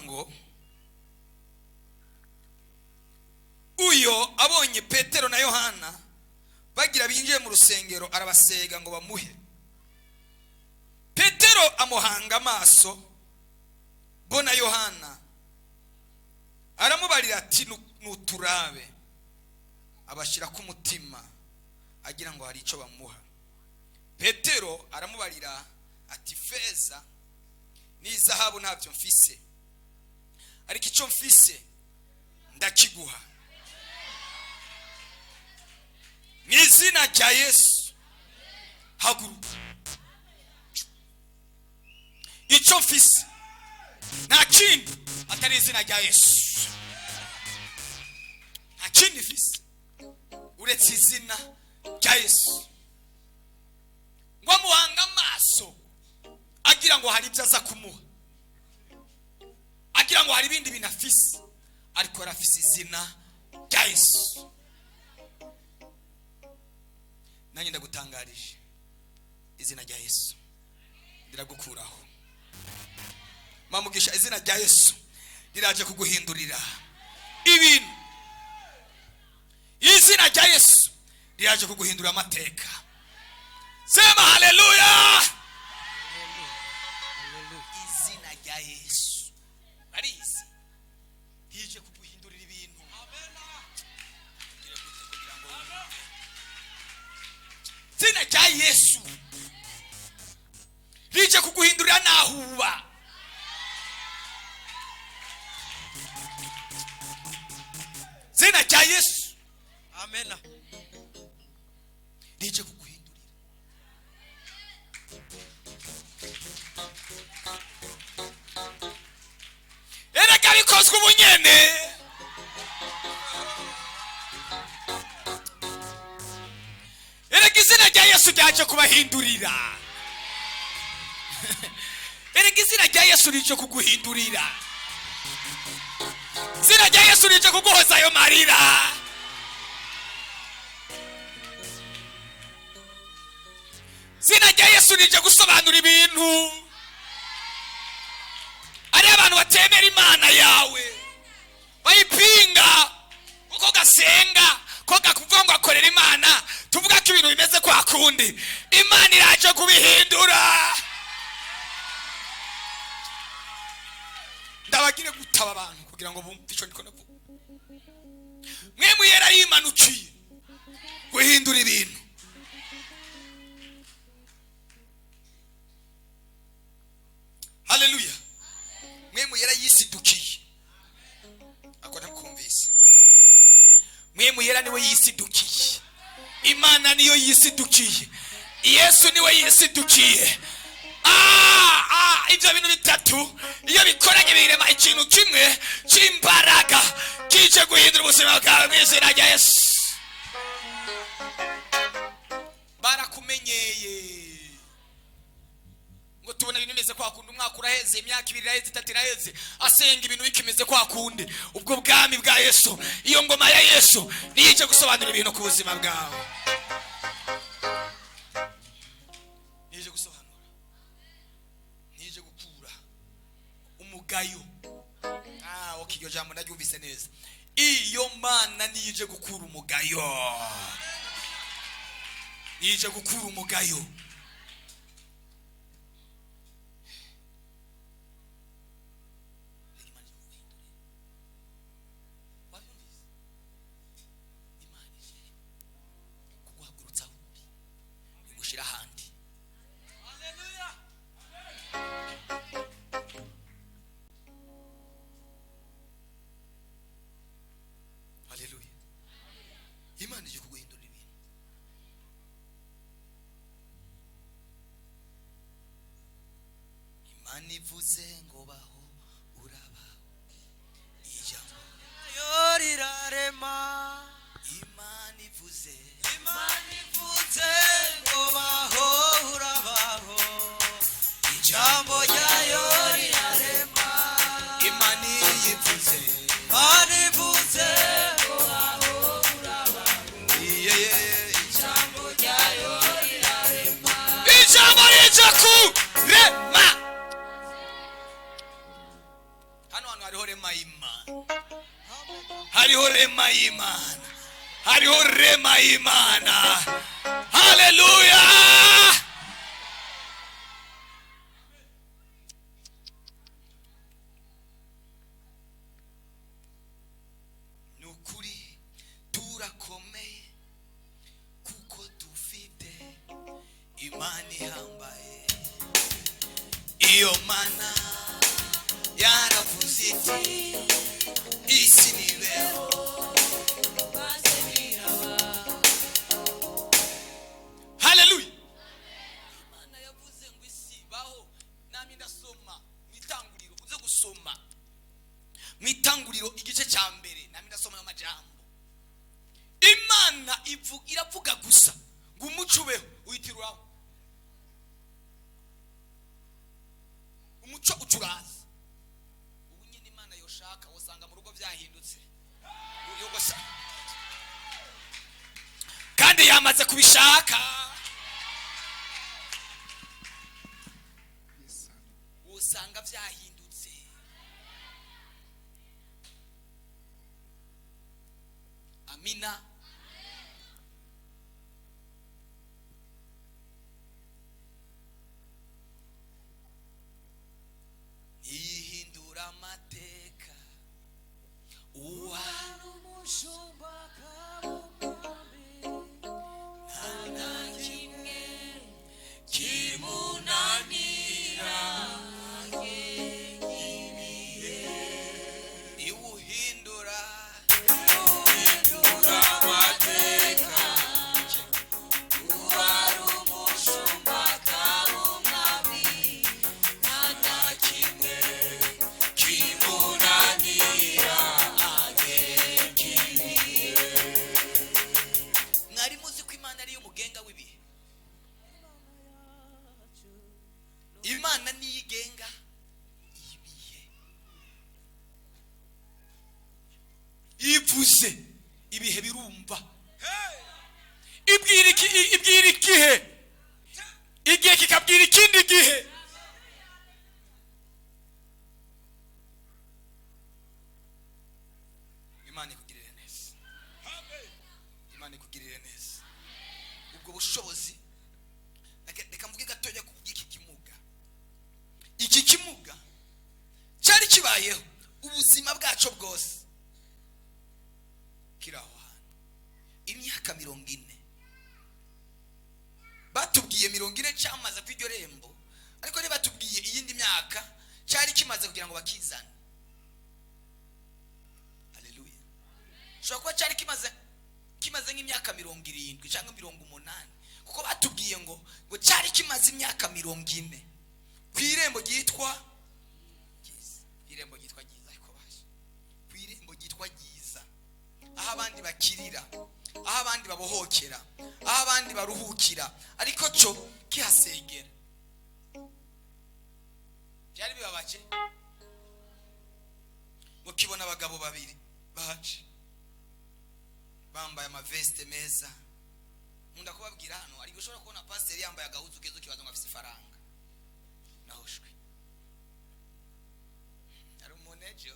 Iravuga ngo uyo abonye Petero na Yohana bagira binjiye mu rusengero, arabasega ngo bamuhe. Petero amuhanga amaso bo na Yohana, aramubarira ati: "Nuturabe." Abashyira ku mutima agira ngo hari icyo bamuha. Petero aramubarira ati: "Feza n'izahabu ntabyo mfise, ariko icyo mfise ndakiguha. Mu izina rya Yesu, haguruka." Icyo mfise nta kindi atari izina rya Yesu. Nta kindi mfise uretse izina rya Yesu. Ngo amuhanga amaso agira ngo hari ibyo aza kumuha, agira ngo hari ibindi bintu afise, ariko yari afise izina rya Yesu. Nanjye ndagutangarije, izina rya Yesu riragukuraho. Mamugisha, izina rya Yesu riraje kuguhindurira ibintu. Izina rya Yesu riraje kuguhindurira amateka. Sema haleluya! Izina rya Yesu barizi rije kuguhindurira ibintu. Ugire gute kugira ngo wumve? Izina rya Yesu rije kuguhindurira nahuba. Izina rya Yesu Amen. rije kuguhindurira. Erega bikozwe ubunyene. Erega izina rya Yesu ryaje kubahindurira. Erega izina rya Yesu rije kuguhindurira. Izina rya Yesu rije kuguhoza ayo marira. Izina rya Yesu rije gusobanura ibintu. Ari abantu batemera Imana yawe, bayipinga kuko gasenga, ko gakuvuga ngo akorera Imana, tuvuga ko ibintu bimeze kwa kundi, Imana iraje kubihindura. Ndabagire gutaba abantu kugira ngo bumve icyo ndiko ndavuga. Mwe muyera yimanukiye guhindura ibintu. Haleluya! Mwe muyera yisidukiye, ako ntakumvise. Mwe muyera niwe yisidukiye, Imana niyo yisidukiye, Yesu niwe yisidukiye. Ibyo bintu bitatu iyo bikoranye birema ikintu kimwe cy'imbaraga kije guhindura ubuzima bwawe mu izina rya Yesu. Barakumenyeye ngo tubona ibintu bimeze kwa kundi, umwaka uraheze, imyaka 2 iraheze, 3 iraheze, asenga ibintu bikimeze kwa kundi. Ubwo bwami bwa Yesu, iyo ngoma ya Yesu niyo ije gusobanura ibintu ku buzima bwawe, niyo ije gusobanura, niyo ije gukura umugayo. Okay, iryo jambo ndaryumvise neza. Iyo Mana niyo ije gukura umugayo, niyo ije gukura umugayo. Imana ije kuguhagurutsa aho uri, igushyira ahandi. Haleluya. Haleluya! Imana ije kuguhindurira ibintu. Imana ivuze ngo baho, urabaho. Ijambo Yo rirarema. Imana ivuze, Imana ivuze ngo baho, urabaho. Ijambo ryayo rirarema. Imana ivuze, Imana ivuze ngo baho, urabaho. Iye. Ijambo ryayo rirarema. Ijambo rije kurema. Hano hantu Hariho rema y'Imana, hariho rema y'Imana, hariho rema y'Imana. Haleluya! Ni ukuri turakomeye kuko dufite Imana ihambaye. Iyo Mana yaravuze iti isi nibeho, Maze biraba. Haleluya! Imana yavuze ngo isi baho. Namwe ndasoma mu Itanguriro, uze gusoma mu Itanguriro igice cya mbere. Namwe ndasoma ayo majambo. Imana iravuga gusa ngo umuco ubeho, uhitirwaho umuco ucuraza. Ubu nyine Imana yoshaka usanga mu rugo byahindutse. Kandi yamaze kubishaka, usanga byahindutse. Amina. Ntiyihindura amateka uwa Umushumba akaba umwami, nta na kimwe kimunanira. Iwuhindura uhindura amateka. Uwari umushumba akaba umwami, nta na kimwe kimunanira. Mwari muzi ko Imana ariyo mugenga w'ibihe? Imana niyo igenga ibihe. Ivuze ibihe birumva. Ibwira iki, ibwira igihe, igihe kikabwira ikindi gihe. Imana ikugirire neza, Imana ikugirire neza. Ubwo bushobozi, reka mvuge gatoya ku bw'iki kimuga. Iki kimuga cyari kibayeho ubuzima bwacu bwose kiri aho hantu imyaka 40. Batubwiye 40 cyamaze ku iryo rembo, ariko ntibatubwiye iyindi myaka cyari kimaze kugira ngo bakizane. Haleluya! Ushobora kuba cyari kimaze nk'imyaka 70 cyangwa 80, kuko batubwiye ngo cyari kimaze imyaka 40 ku irembo ryitwa Ryiza, irembo ryitwa Ryiza. Ariko baje ku irembo ryitwa Ryiza, aho abandi bakirira, aho abandi babohokera, aho abandi baruhukira, ariko cyo kihasengera. Byari bibabaje ngo kibona abagabo babiri baje bambaye amaveste meza. Nkunda kubabwira hano, ariko ushobora kubona pasiteri yambaye agahuzu keza ukibaza ngo afise ifaranga. Nahushwe, hari umuntu ejo,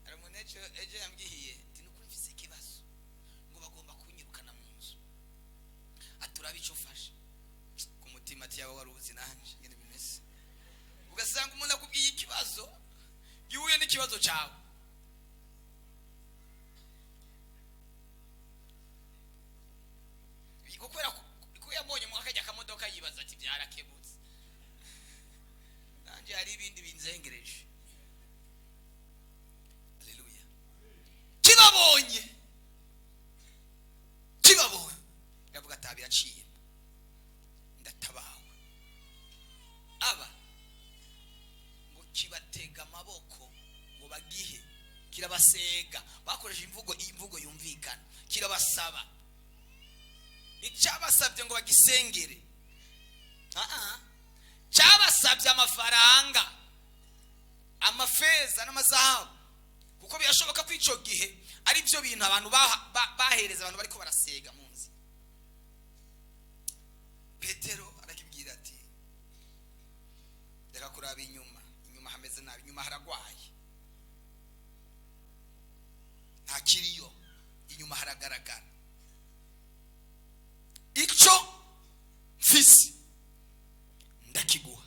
hari umuntu ejo yambwiye ati nukuri mfise ikibazo, ngo bagomba kunyirukana mu nzu, aturabe icyo ufashe ku mutima. Ati yaba wari uzi nanje ingene bimeze. Ugasanga umuntu akubwiye ikibazo gihuye n'ikibazo cyawe. Kubera ko yabonye mu akajya akamodoka, yibaza ati byarakemutse, nanjye hari ibindi binzengereje. Haleluya! Kibabonye, kibabonye, ndavuga ati biraciye, ndatabawe. Aba ngo kibatega amaboko ngo bagihe, kirabasega. Bakoresha imvugo yumvikana, kirabasaba. Icyabasabye ngo bagisengere, cyabasabye amafaranga, amafeza n'amazahabu, kuko birashoboka ko icyo gihe ari byo bintu abantu bahereza abantu bariko barasega mu nzira. Petero arakibwira ati reka kuraba inyuma. Inyuma hameze nabi, inyuma haragwaye, nta kiriyo, inyuma haragaragara. Icyo mfise ndakiguha,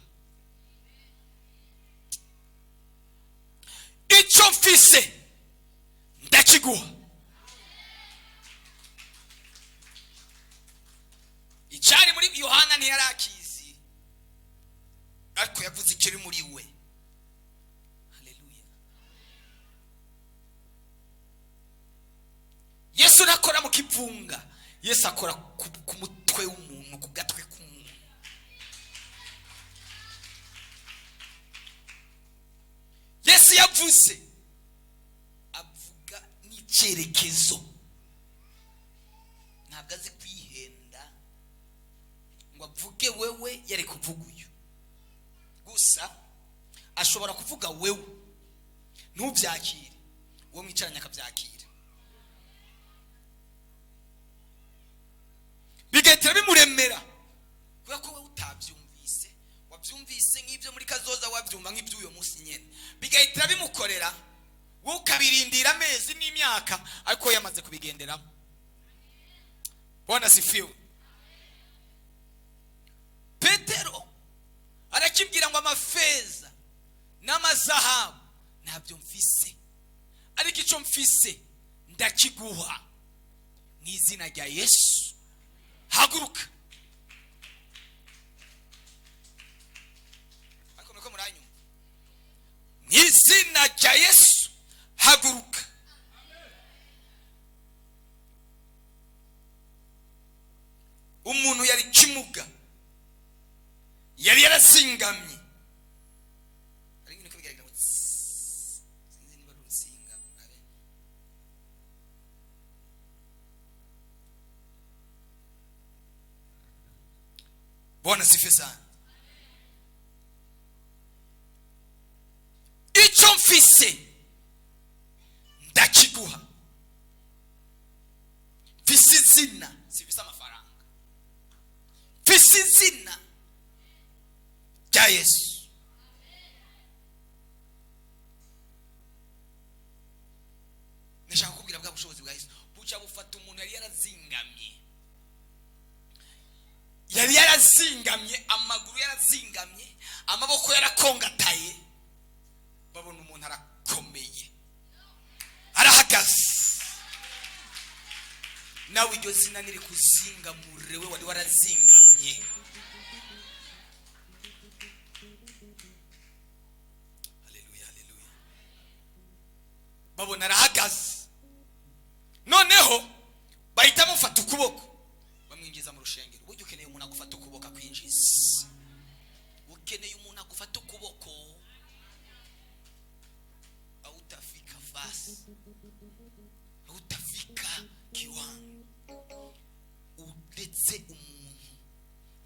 icyo mfise ndakiguha. Icyari muri Yohana ntiyarakizi, ariko yavuze ikiri muri we. Haleluya! Yesu ntakora mu kivunga, Yesu akora ku mutwe w'umuntu, ku gatwe k'umuntu. Yesu yavuze, avuga n'icyerekezo. Ntabwo azi kwihenda ngo avuge wewe yari kuvuga uyu gusa. Ashobora kuvuga wewe ntubyakire, uwo mwicaranye akabyakira, bigahita bimuremera, kubera ko wowe utabyumvise, wabyumvise nk'ibyo muri kazoza, wabyumva nk'iby'uyu munsi nyine, bigahita bimukorera, wowe ukabirindira amezi n'imyaka, ariko we yamaze kubigenderamo. Bwana asifiwe. Petero arakibwira ngo amafeza n'amazahabu ntabyo mfise, ariko icyo mfise ndakiguha, mu izina rya Yesu haguruka. Ariko muriko muranyumva? Mu izina rya Yesu haguruka. Umuntu yari kimuga, yari yarazingamye, hari ibintu bigaragara ngo tss, sinzi niba ari urutsinga murabe. Bwana sifi sana. Icyo mfise ndakiguha. Mfise izina, sifise amafaranga, mfise izina rya Yesu. Ndashaka kukubwira bwa bushobozi bwa Yesu buca bufata umuntu yari yarazingamye, yari yarazingamye, amaguru yarazingamye, amaboko yarakongataye, babona umuntu arakomeye, arahagaze. Nawe iryo zina niri kuzingamure we wari warazingamye. Haleluya, haleluya! Babona arahagaze, noneho bahita bamufata ukuboko, bamwinjiza mu rushengero. Burya ukeneye umuntu agufata ukuboko akwinjiza, ukeneye umuntu agufata ukuboko, hautafika fasi, hautafika kiwango uretse umuntu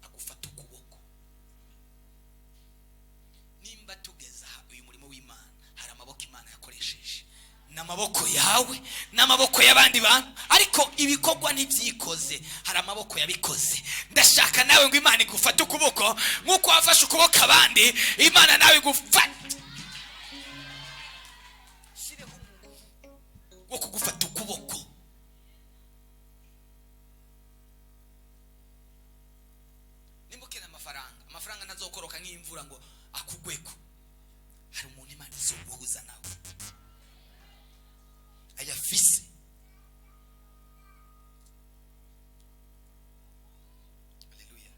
agufata ukuboko. Nimba tugeze aha, uyu murimo w'Imana hari amaboko Imana yakoresheje, n'amaboko yawe n'amaboko y'abandi bantu, ariko ibikorwa ntibyikoze, hari amaboko yabikoze. Ndashaka nawe ngo Imana igufate ukuboko nk'uko wafashe ukuboko abandi, Imana nawe igufate, shyireho umuntu wo kugufata ukuboko. Nimba ukeneye amafaranga, amafaranga ntazokoroka nk'imvura ngo akugweko. Hari umuntu Imana izoguhuza nawe ayafise. Haleluya!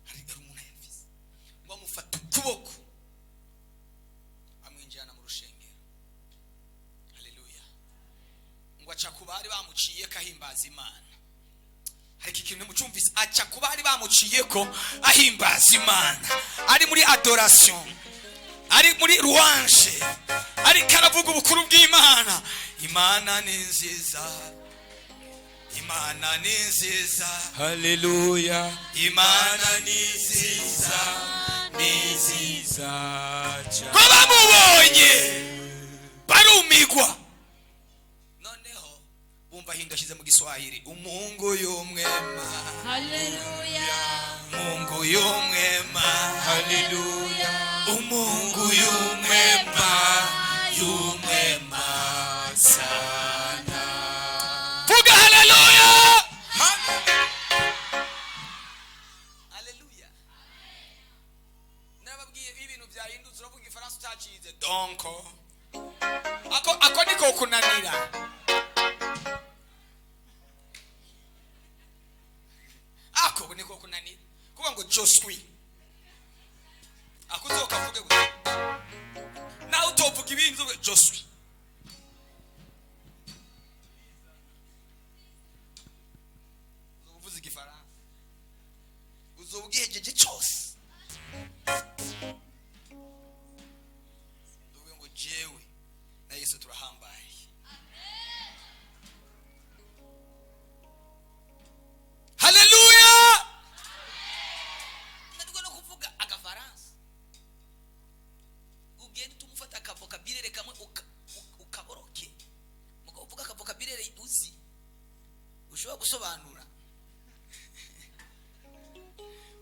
Hari umuntu ayafise, ngo amufata ukuboko, amwinjirana mu rushengero. Haleluya! Ngo aca ku bari bamuciye ko ahimbaza Imana. Ariko ikintu mucumvise, aca ku bari bamuciye ko ahimbaza Imana, ari muri adoration, ari muri louange, ariko aravuga ubukuru bw'Imana. Imana ni nziza, Imana ni nziza. Haleluya. Imana ni nziza, ni nziza. Nziza cyane. Ko bamubonye barumigwa, noneho bumva hindo ashyize mu Giswahili: "Umungu y'umwema." Haleluya. Mungu y'umwema. Haleluya. Haleluya. Umungu yumwema, yumwema sana. Vuga haleluya. Haleluya. Nababwiye ibintu byahindutse, uravuga igifaransa utacize. Donc ako niko kunanira. Ako niko kunanira kuvuga ngo "je suis". Ako uzokavuge gute? Nawe utovuga ibindi, uvuge "je suis". Uzoba uvuze igifaransa, uzoba ugihejeje cyose. Uvuge ngo "Jewe na Yesu turahambaye". Haleluya. Ntabwo no kuvuga agafaransa, ugenda utumufata akavocabulaire kamwe ukaboroke mugabo uvuga akavocabulaire uzi ushobora gusobanura.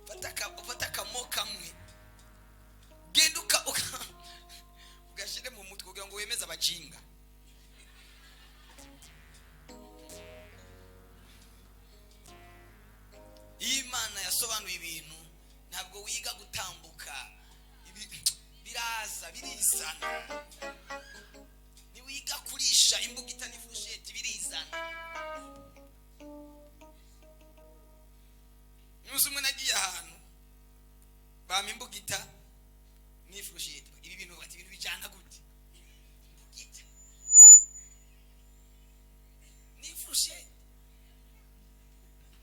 Fata akamo kamwe, genda ugashyire mu mutwe kugira ngo wemeze abajinga. Iyo Imana yasobanuye ibintu, ntabwo wiga gutambuka. Biraza birizana. Ntiwiga kurisha imbugita n'ifurusheti, birizana. Umunsi umwe nagiye ahantu, bampa imbugita n'ifurusheti. Ibi bintu bati, "Ibintu bijyana gute, imbugita n'ifurusheti?"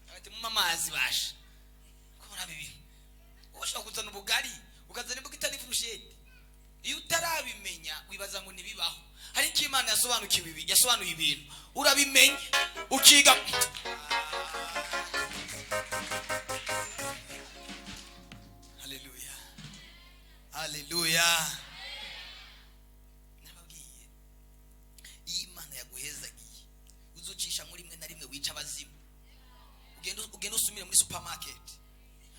Bati, "Mumpe amazi." Basha ko murabi ibintu, ushobora kuzana ubugari, ukazana imbugita n'ifurusheti. Iyo utarabimenya wibaza ngo ntibibaho, ariko iyo Imana yasobanukiwe ibi, yasobanuye ibintu, urabimenya ukiga. Haleluya, haleluya. Nababwiye, iyo Imana yaguhezagiye, uzucisha muri rimwe na rimwe wica abazimu. Ugenda usumire muri supermarket.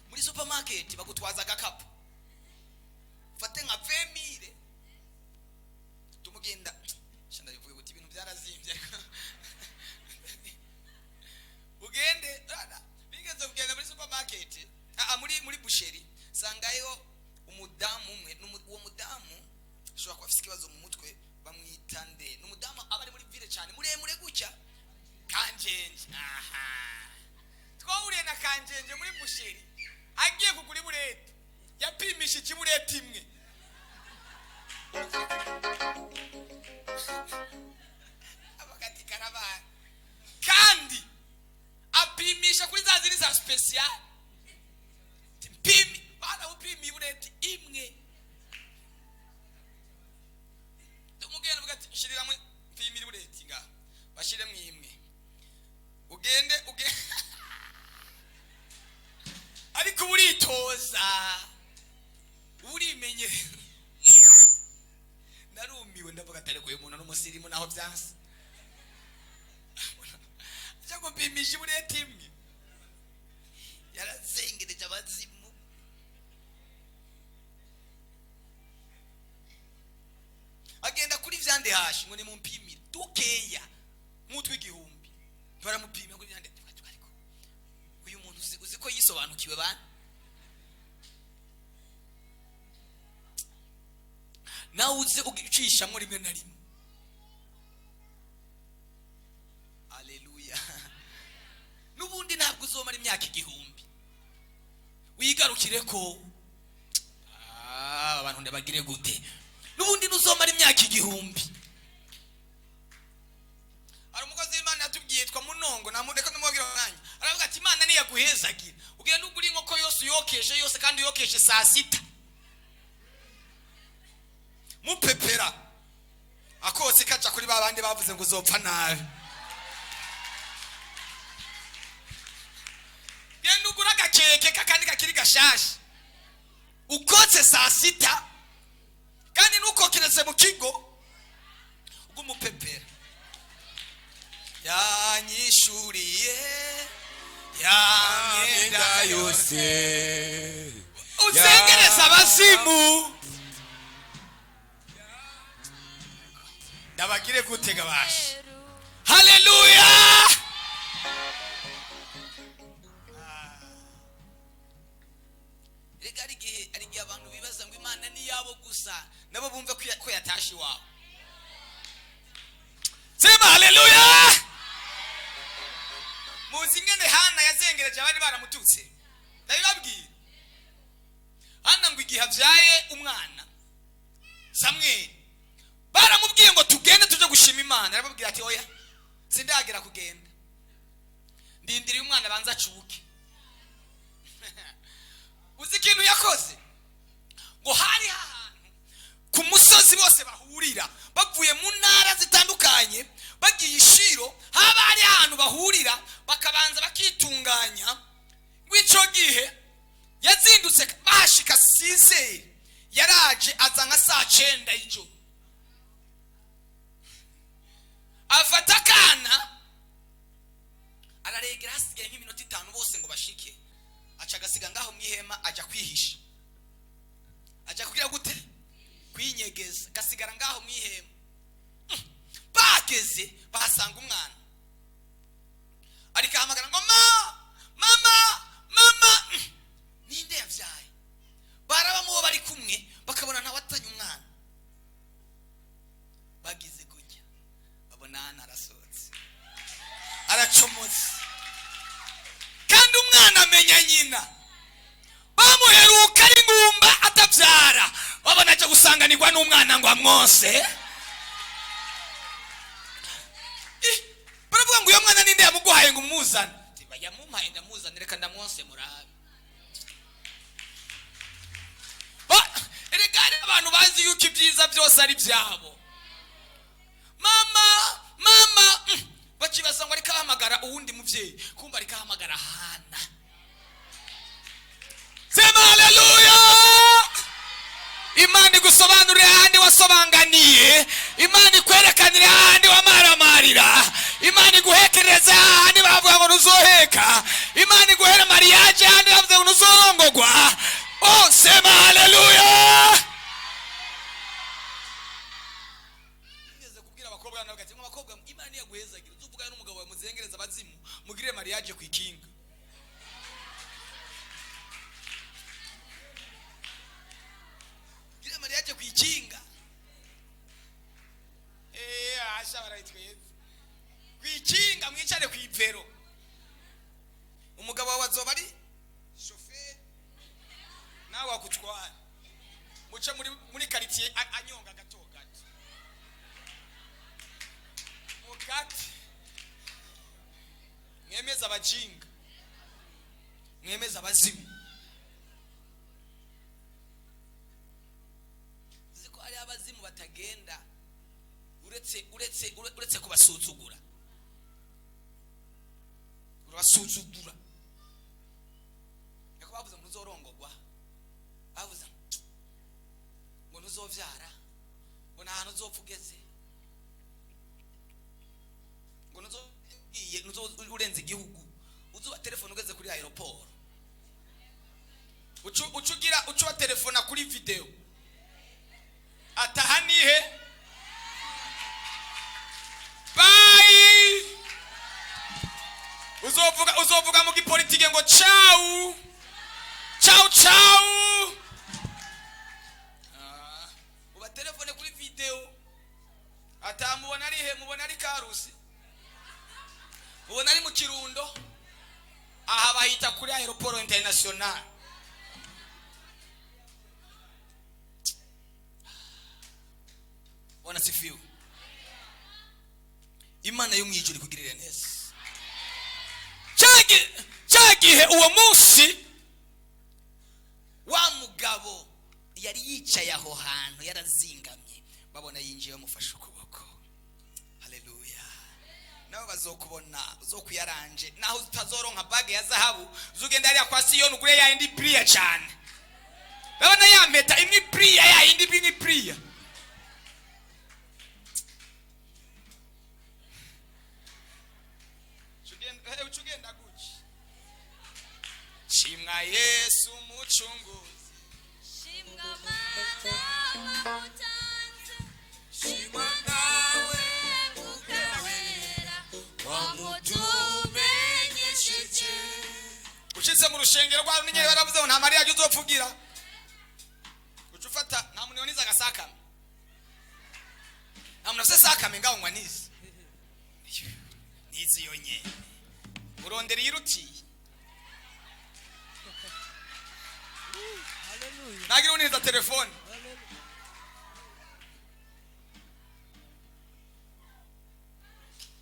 Muri supermarket bagutwaza agakapu, ufate nka 20 mille, tumugenda. Sha, ndabivuge guti, ibintu byarazimbye. Ugende bigeze kugenda muri supermarket, muri boucherie, sangayo umudamu umwe. Uwo mudamu ashobora kuba afite ikibazo mu mutwe. Bamwita nde? Ni umudamu aba ari muri ville cyane, muremure gutya, Kanjenje. Aha twahuriye na Kanjenje muri boucherie, agiye kugura iburete. Yapimishije iburete imwe, avuga ati "Karabaye". Kandi apimisha kuri za zindi za spécial. Mpimi barawupimiye ibureti imwe. Tumugenda avuga ati "Shyiriramo, mpimira ibureti ngaha." Bashyiremo imwe, ugende ugende, ariko uba uritoza, urimenye. Narumiwe, ndavuga ati "Ariko uyu muntu n'umusirimu naho byanse ajya gupimisha ibureti imwe, yarazengereje abazimu". Agenda kuri viande hachée ngo nimumpimire tukeya nk'utw'igihumbi. Baramupima kuri viande. Ariko uyu muntu uzi ko yisobanukiwe bana? Nawe uze ucishamo rimwe na rimwe. Aleluya. N'ubundi ntabwo uzomara imyaka 1000. Wigarukire ko abantu ndabagire gute? N'ubundi ntuzomara imyaka 1000. Hari umukozi w'Imana yatubwiye, yitwa Munongo, namureka ndamubwira nanjye. Aravuga ati "Imana niyaguhezagira, ugenda ugura inkoko yose, uyokeshe yose, kandi uyokeshe saa sita, mupepera akotsi kaca kuri ba bandi bavuze ngo uzopfa nabi. Genda ugura agakeke kakandi kakiri gashasha, ukotse saa sita, kandi ntukokereze mu kigo ugumupepera." Yanyishuriye ya myenda myenda yose. Yose. Uzengereza. Abazimu ndabagire gutega basha. Haleluya! Rega hari igihe abantu bibaza ngo Imana ni yabo gusa, nabo bumve ko yatashe iwabo. Sema haleluya! Muzi ingene Hana yazengereje abari baramututse? Ndabibabwira. Hana ngo igihe abyaye umwana Samweli, baramubwiye ngo tugende tuje gushima Imana. Arababwira ati oya, sindagera kugenda, ndindiriye umwana abanza acuke. Uzi ikintu yakoze? Ngo hari ahantu ku musozi bose bahurira bavuye mu ntara zitandukanye bagiye ishiro, haba hari ahantu bahurira bakabanza bakitunganya. Ngo icyo gihe yazindutse bahashika sizeri, yaraje aza nka saa 9 y'ijoro, afata akana araregera, hasigaye nk'iminota 5 bose ngo bashike, aca agasiga ngaho mu ihema, ajya kwihisha, ajya kugira gute? Kwinyegeza, gasigara ngaho mu ihema. Bageze bahasanga umwana, ariko ahamagara ngo ma mama mama. Ninde yabyaye? Baraba mubo bari kumwe bakabona ntawe atanye umwana. Bagize gutya babona hano arasohotse, aracomotse, kandi umwana amenya nyina. Bamuheruka ari ngumba atabyara, babona aje gusanganirwa n'umwana ngo amwose. Baravuga ngo uyo mwana ninde yamuguhaye ngo umuzane? Yamumpaye ndamuzane, reka ndamwose murabe. Erega hari abantu bazi yuko ibyiza byose ari byabo. Mama mama, bakibaza ngo ariko ahamagara uwundi muvyeyi, kumva ariko ahamagara Hana. Sema haleluya! Imana igusobanurire ahandi wasobanganiye, Imana ikwerekanire ahandi wamaramarira, Imana iguhekereze ahandi bavuga ngo ntuzoheka, Imana iguhere mariage ahandi bavuga ngo ntuzorongogwa. Oh, sema haleluya! Nigeze kubwira abakobwa nabo ati abakobwa, Imana niyaguhezagira uzuvugane n'umugabo wawe muzengereza abazimu mugirire mariage ku ikinga. Mugirire mariage ku ikinga. Asha barayitweza. Ku ikinga mwicare ku ivero. Umugabo wawe azoba ari shoferi nawe akutwara. Muce muri quartier anyonga gato gato. Mukati. Mwemeza abajinga. Mwemeza abazimu. Ziko hari abazimu batagenda uretse kubasuzugura. Urabasuzugura. Yako bavuze ngo ntuzorongogwa. Bavuze ngo ntuzovyara, ngo nta hantu uzopfa ugeze, ngo ntuzogiye, ntuzo urenze igihugu, uzuba telefone ugeze kuri aeroport. Ucugira ucuba telefona kuri video. Ataha nihe? Bye. Uzovuga mu gipolitike ngo ciao. Ciao ciao. Uba telefone kuri video. Atamubona ari he? Mubona ari Karusi. Mubona ari mu Kirundo. Aha bahita kuri aeroport international. Bwana sifiwe. Imana yo mwijuru ikugirire neza. Cyagihe uwo munsi wa mugabo yari yicaye aho hantu yarazingamye, babona yinjiye bamufashe ukuboko. Haleluya. Nawe bazokubona uzokuyaranje, naho utazoronka bag ya zahabu, uzugenda hariya kwa Siyoni ugure ya indi priya cyane. Babona ya mpeta imwe priya, ya indi imwe priya. Ugenda guki. Shimwa Yesu mucunguzi, Shimwa Uzopfugira uca ufata. Nta muntu yoniza agasakame, nta muntu afise sakame ngaho ngo anize nizi yonyene. Urondera iyirutiye. Haleluya. Nagira uniza telefone. Haleluya.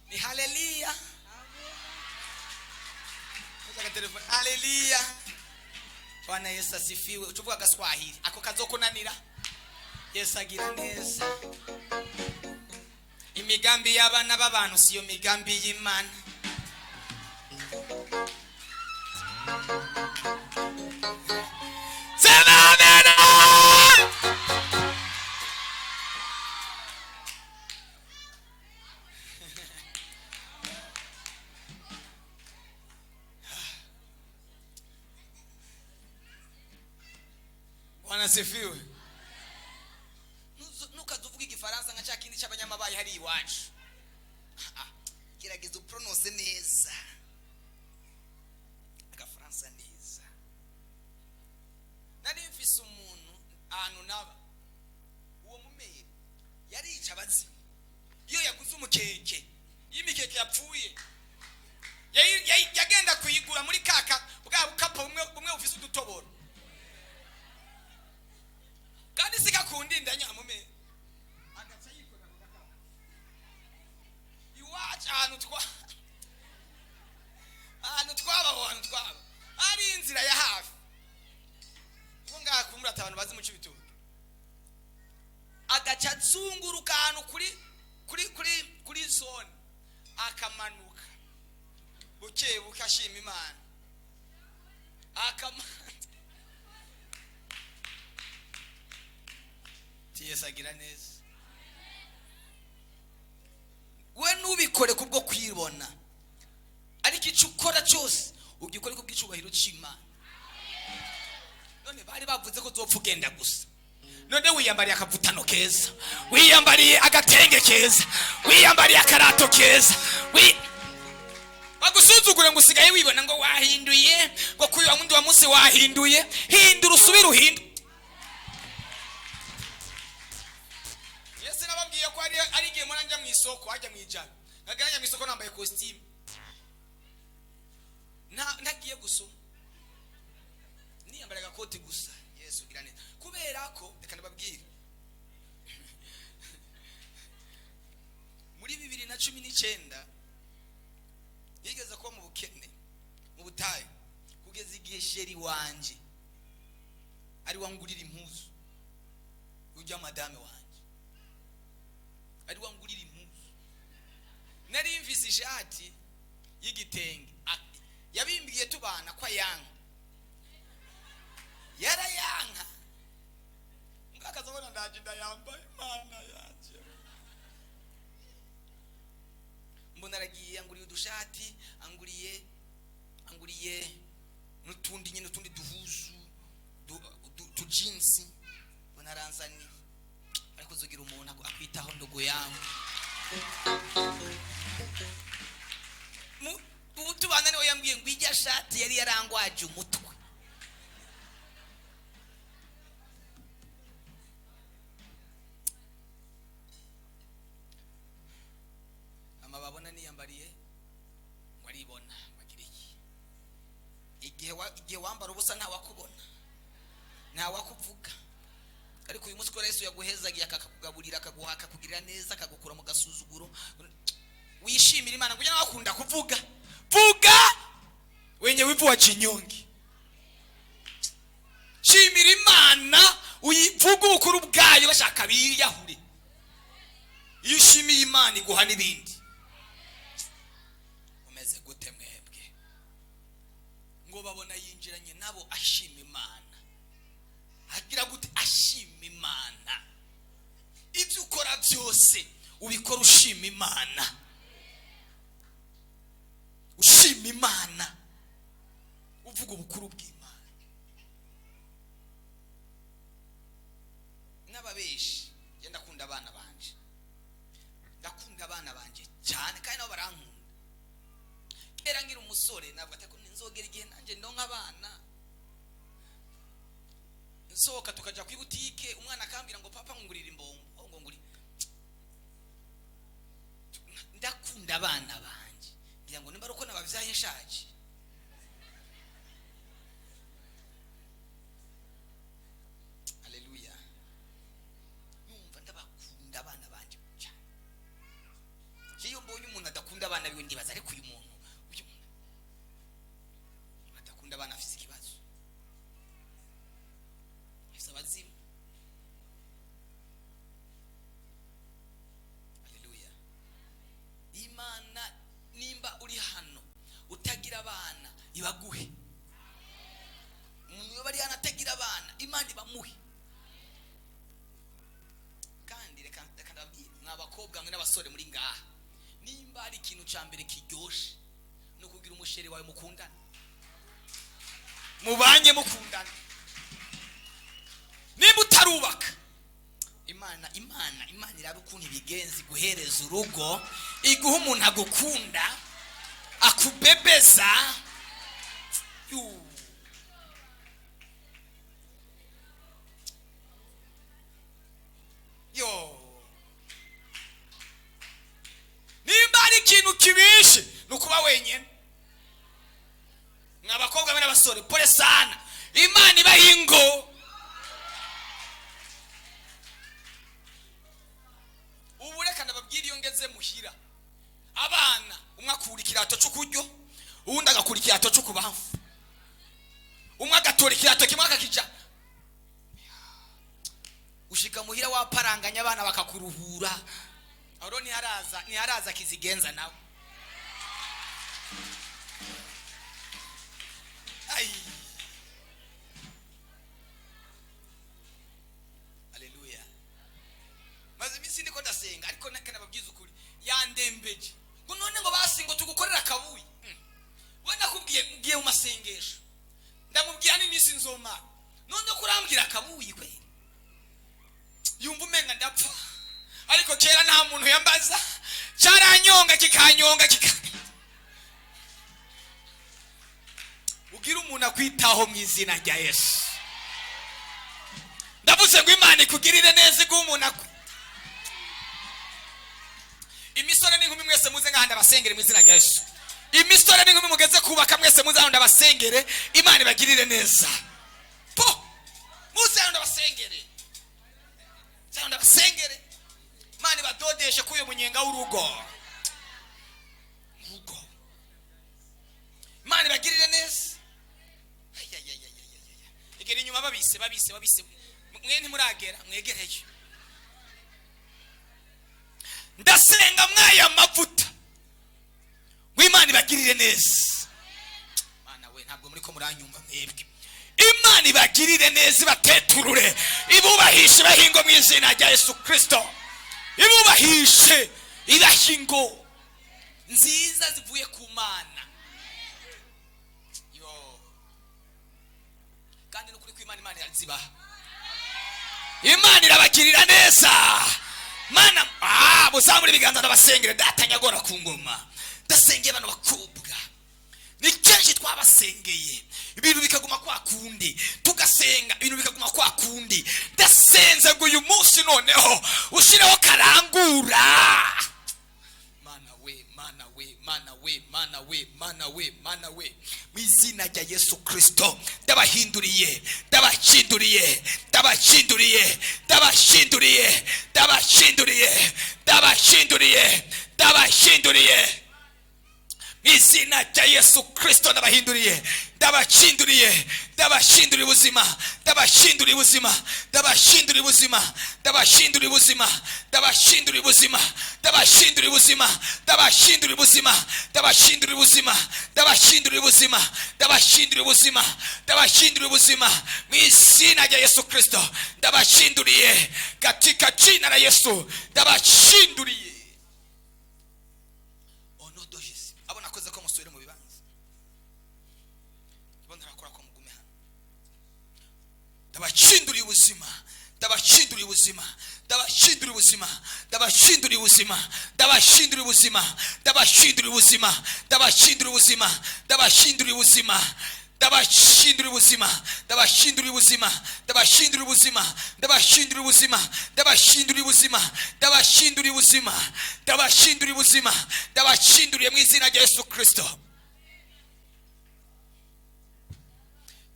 Ni haleluya. Fata telefone, haleluya, Bwana Yesu asifiwe. Ucuvuga agaswahili ako kazokunanira. Yesu agira neza. Imigambi y'abana b'abantu siyo migambi y'Imana. Sema amena. Bwana asifiwe. Ntukaze uvuga igifaransa nka cya kindi cy'abanyamabayi hari iwacu. Ah, gerageza uprononce neza agafaransa neza. Nari mfise umuntu ahantu naba, uwo mumeri yarica abazimu. Iyo yaguze umukeke, iyo imikeke yapfuye, yagenda kuyigura muri kaka bwa bukapo bumwe bumwe bufise udutoboro, kandi sikakunda nyamumeri, agaca yikora ku gakapu. Iwacu ahantu twaba, aho hantu twaba ari inzira ya hafi ubu ngaha kumurata abantu bazi mu Cibitoke, agaca azunguruka ahantu kuri zone, akamanuka buke buke ashima Imana, akamanuka. Yesu agira neza. We ntubikore kubwo kwibona, ariko icyo ukora cyose ugikore kubw'icyubahiro cy'Imana. None bari bavuze ko uzopfa ugenda gusa, none wiyambariye akavutano keza, wiyambariye agatenge keza, wiyambariye akarato keza, bagusuzugure ngo usigaye wibona, ngo wahinduye, ngo kuri wa wundi wa munsi wahinduye. Hindura, usubire uhindure. Yesu nababwiye ko ari igihe mpora njya mu isoko, hajya mu ijana nkagera njya mu isoko nambaye kositimu, ntagiye gusoma, niyambara agakoti gusa. Yesu gira neza. Kubera ko reka ndababwire, muri 2019 yigeze kuba mu bukene, mu butayu, kugeza igihe chéri wanje ari wangurira impuzu. Ujya madame wanje ari wangurira impuzu. Nari mvise ishati y'igitenge. Yabimbwiye tubana ko ayanka, yarayanka. Ngakazabona ndaje ndayambaye, Imana yanje. Mbona aragiye anguriye udushati, anguriye n'utundi nyine, utundi duhuzu, tujinsi, mbona aranzaniye. Ariko uzogira umuntu akwitaho, ndugu yangu. Ubu tubana niwe yambwiye ngo ijya shati yari yarangwaje umutwe. Ama babona niyambariye ngo aribona, ngo agire iki. Igihe wambara ubusa ntawakubona, ntawakuvuga, ariko uyu munsi ko Yesu yaguhezagiye, akakugaburira, akaguha, akakugirira neza, akagukura mu gasuzuguro, wishimira Imana. Kugira nawe akunda kuvuga vuga wenye wivu wa chinyongi. Shimira Imana, uyivuge ubukuru bwayo, bashaka biyahure. Iyo ushimiye Imana iguha n'ibindi. Umeze gute mwebwe? Ngo babona yinjiranye nabo ashima Imana. Agira gute? Ashima Imana. Ibyo ukora byose ubikora ushima Imana, ushima Imana, uvuga ubukuru bw'Imana. N'ababeshi, njye ndakunda abana banje, ndakunda abana banje cyane, kandi nabo barankunda. Kera nkiri umusore navuga ati ko nzogera igihe nanjye ndonka abana. Sohoka tukaja ku ibutike, umwana akambwira ngo: "Papa, ngurira imbombo." Ngo nguri. Ndakunda abana banje, ngira ngo nimba ari uko nababyaye nshaje. Haleluya! Numva ndabakunda abana banje cyane. Iyo mbonye umuntu adakunda abana biwe, ndibaza: ariko uyu muntu adakunda abana afise ikibazo, afise abazimu. Haleluya! Imana, nimba uri hano utagira abana, ibaguhe. Umuntu yoba ari hano atagira abana, Imana ibamuhe. Kandi reka ndababwire, mwa bakobwa mwe n'abasore muri ngaha, nimba hari ikintu cya mbere kiryoshe, ni ukugira umu chéri wawe mukundana, mubanye mukundana. Nimba utarubaka, Imana iraba ukuntu ibigenza, iguhereza urugo, iguha umuntu agukunda, akubebeza. Yu. Yo, nimba hari ikintu kibishe, ni ukuba wenyine. Mwa bakobwa be n'abasore, pole sana, Imana ibaha ingo. Ubu reka ndababwira, iyo ngeze muhira, abana umwe akura ikirato cy'ukuryo, uwundi agakura ikirato cy'ukubamfu, umwe agatora ikirato kimwe akakija. Ushika muhira waparanganya, abana bakakuruhura. Aho rero ntiharaza kizigenza nawe. Ai. Haleluya! Maze iminsi ndiko ndasenga, ariko nababwiza ukuri, yandembeje ngo none ngo basi ngo tugukorere akabuye. We nakubwiye, ngiye mu masengesho, ndamubwira n'iminsi nzomara, none ko urambwira akabuye kweli, yumva umenga ndapfa. Ariko kera nta muntu yambaza, cyaranyonga kikanyonga kika. Ugira umuntu akwitaho mu izina rya Yesu. Ndavuze ngo Imana ikugirire neza, iguhe umuntu akwitaho. Imisore n'inkumi mwese muze ngaha ndabasengere mu izina rya Yesu. Imisore n'inkumi mugeze kubaka, mwese muze hano ndabasengere, Imana ibagirire neza. Po muze hano ndabasengere, muze hano ndabasengere, Imana ibadodeshe k'uyu munyenga w'urugo urugo. Imana ibagirire neza. Ayayayayayaya. Egera inyuma, babise babise babise, mwe ntimuragera, mwegereye. Ndasenga mwaya mavuta ngo Imana ibagirire neza. Mana we, ntabwo muri ko muranyumva mwebwe. Imana ibagirire neza, ibateturure, ibubahishe, ibahingo mu izina rya Yesu Kirisito. Ibubahishe, ibahingo nziza zivuye ku Mana. Yo, kandi n'ukuri ko Imana irazibaha, Imana irabagirira neza. Mana, muzamure ibiganza ndabasengere. Data nyagora ku ngoma, ndasengeye bano bakobwa. Ni kenshi twabasengeye, ibintu bikaguma kwa kundi, tugasenga ibintu bikaguma kwa kundi. Ndasenze ngo uyu munsi noneho ushireho karangura. Mana we, Mana we, Mana we, Mana we, Mana we, Mana we, mu izina rya Yesu Kirisito, ndabahinduriye, ndabahinduriye, ndabahinduriye, ndabahinduriye, ndabahinduriye, ndabahinduriye, ndabahinduriye mu izina rya Yesu Kirisito. Ndabahinduriye, ndabahinduriye, ndabahinduriye ubuzima, ndabahinduriye ubuzima, ndabahinduriye ubuzima, ndabahinduriye ubuzima, ndabahinduriye ubuzima, ndabahinduriye ubuzima, ndabahinduriye ubuzima, ndabahinduriye ubuzima, ndabahinduriye ubuzima, ndabahinduriye ubuzima, ndabahinduriye ubuzima mu izina rya Yesu Kirisito. Ndabahinduriye katika jina la Yesu, ndabahinduriye au nom de Jésus. Abo nakoze ko musubire mu bibanza, bo ntarakora ko mugume hano. Ndabahinduriye ubuzima, ndabahinduriye ubuzima, ndabahinduriye ubuzima, ndabahinduriye ubuzima, ndabahinduriye ubuzima, ndabahinduriye ubuzima, ndabahinduriye ubuzima, ndabahinduriye ubuzima. Ndabashindura ubuzima, ndabashindura ubuzima, ndabashindura ubuzima, ndabashindura ubuzima, ndabashindura ubuzima, ndabashindura ubuzima, ndabashindura ubuzima, ndabashinduriye mu izina rya Yesu Kristo.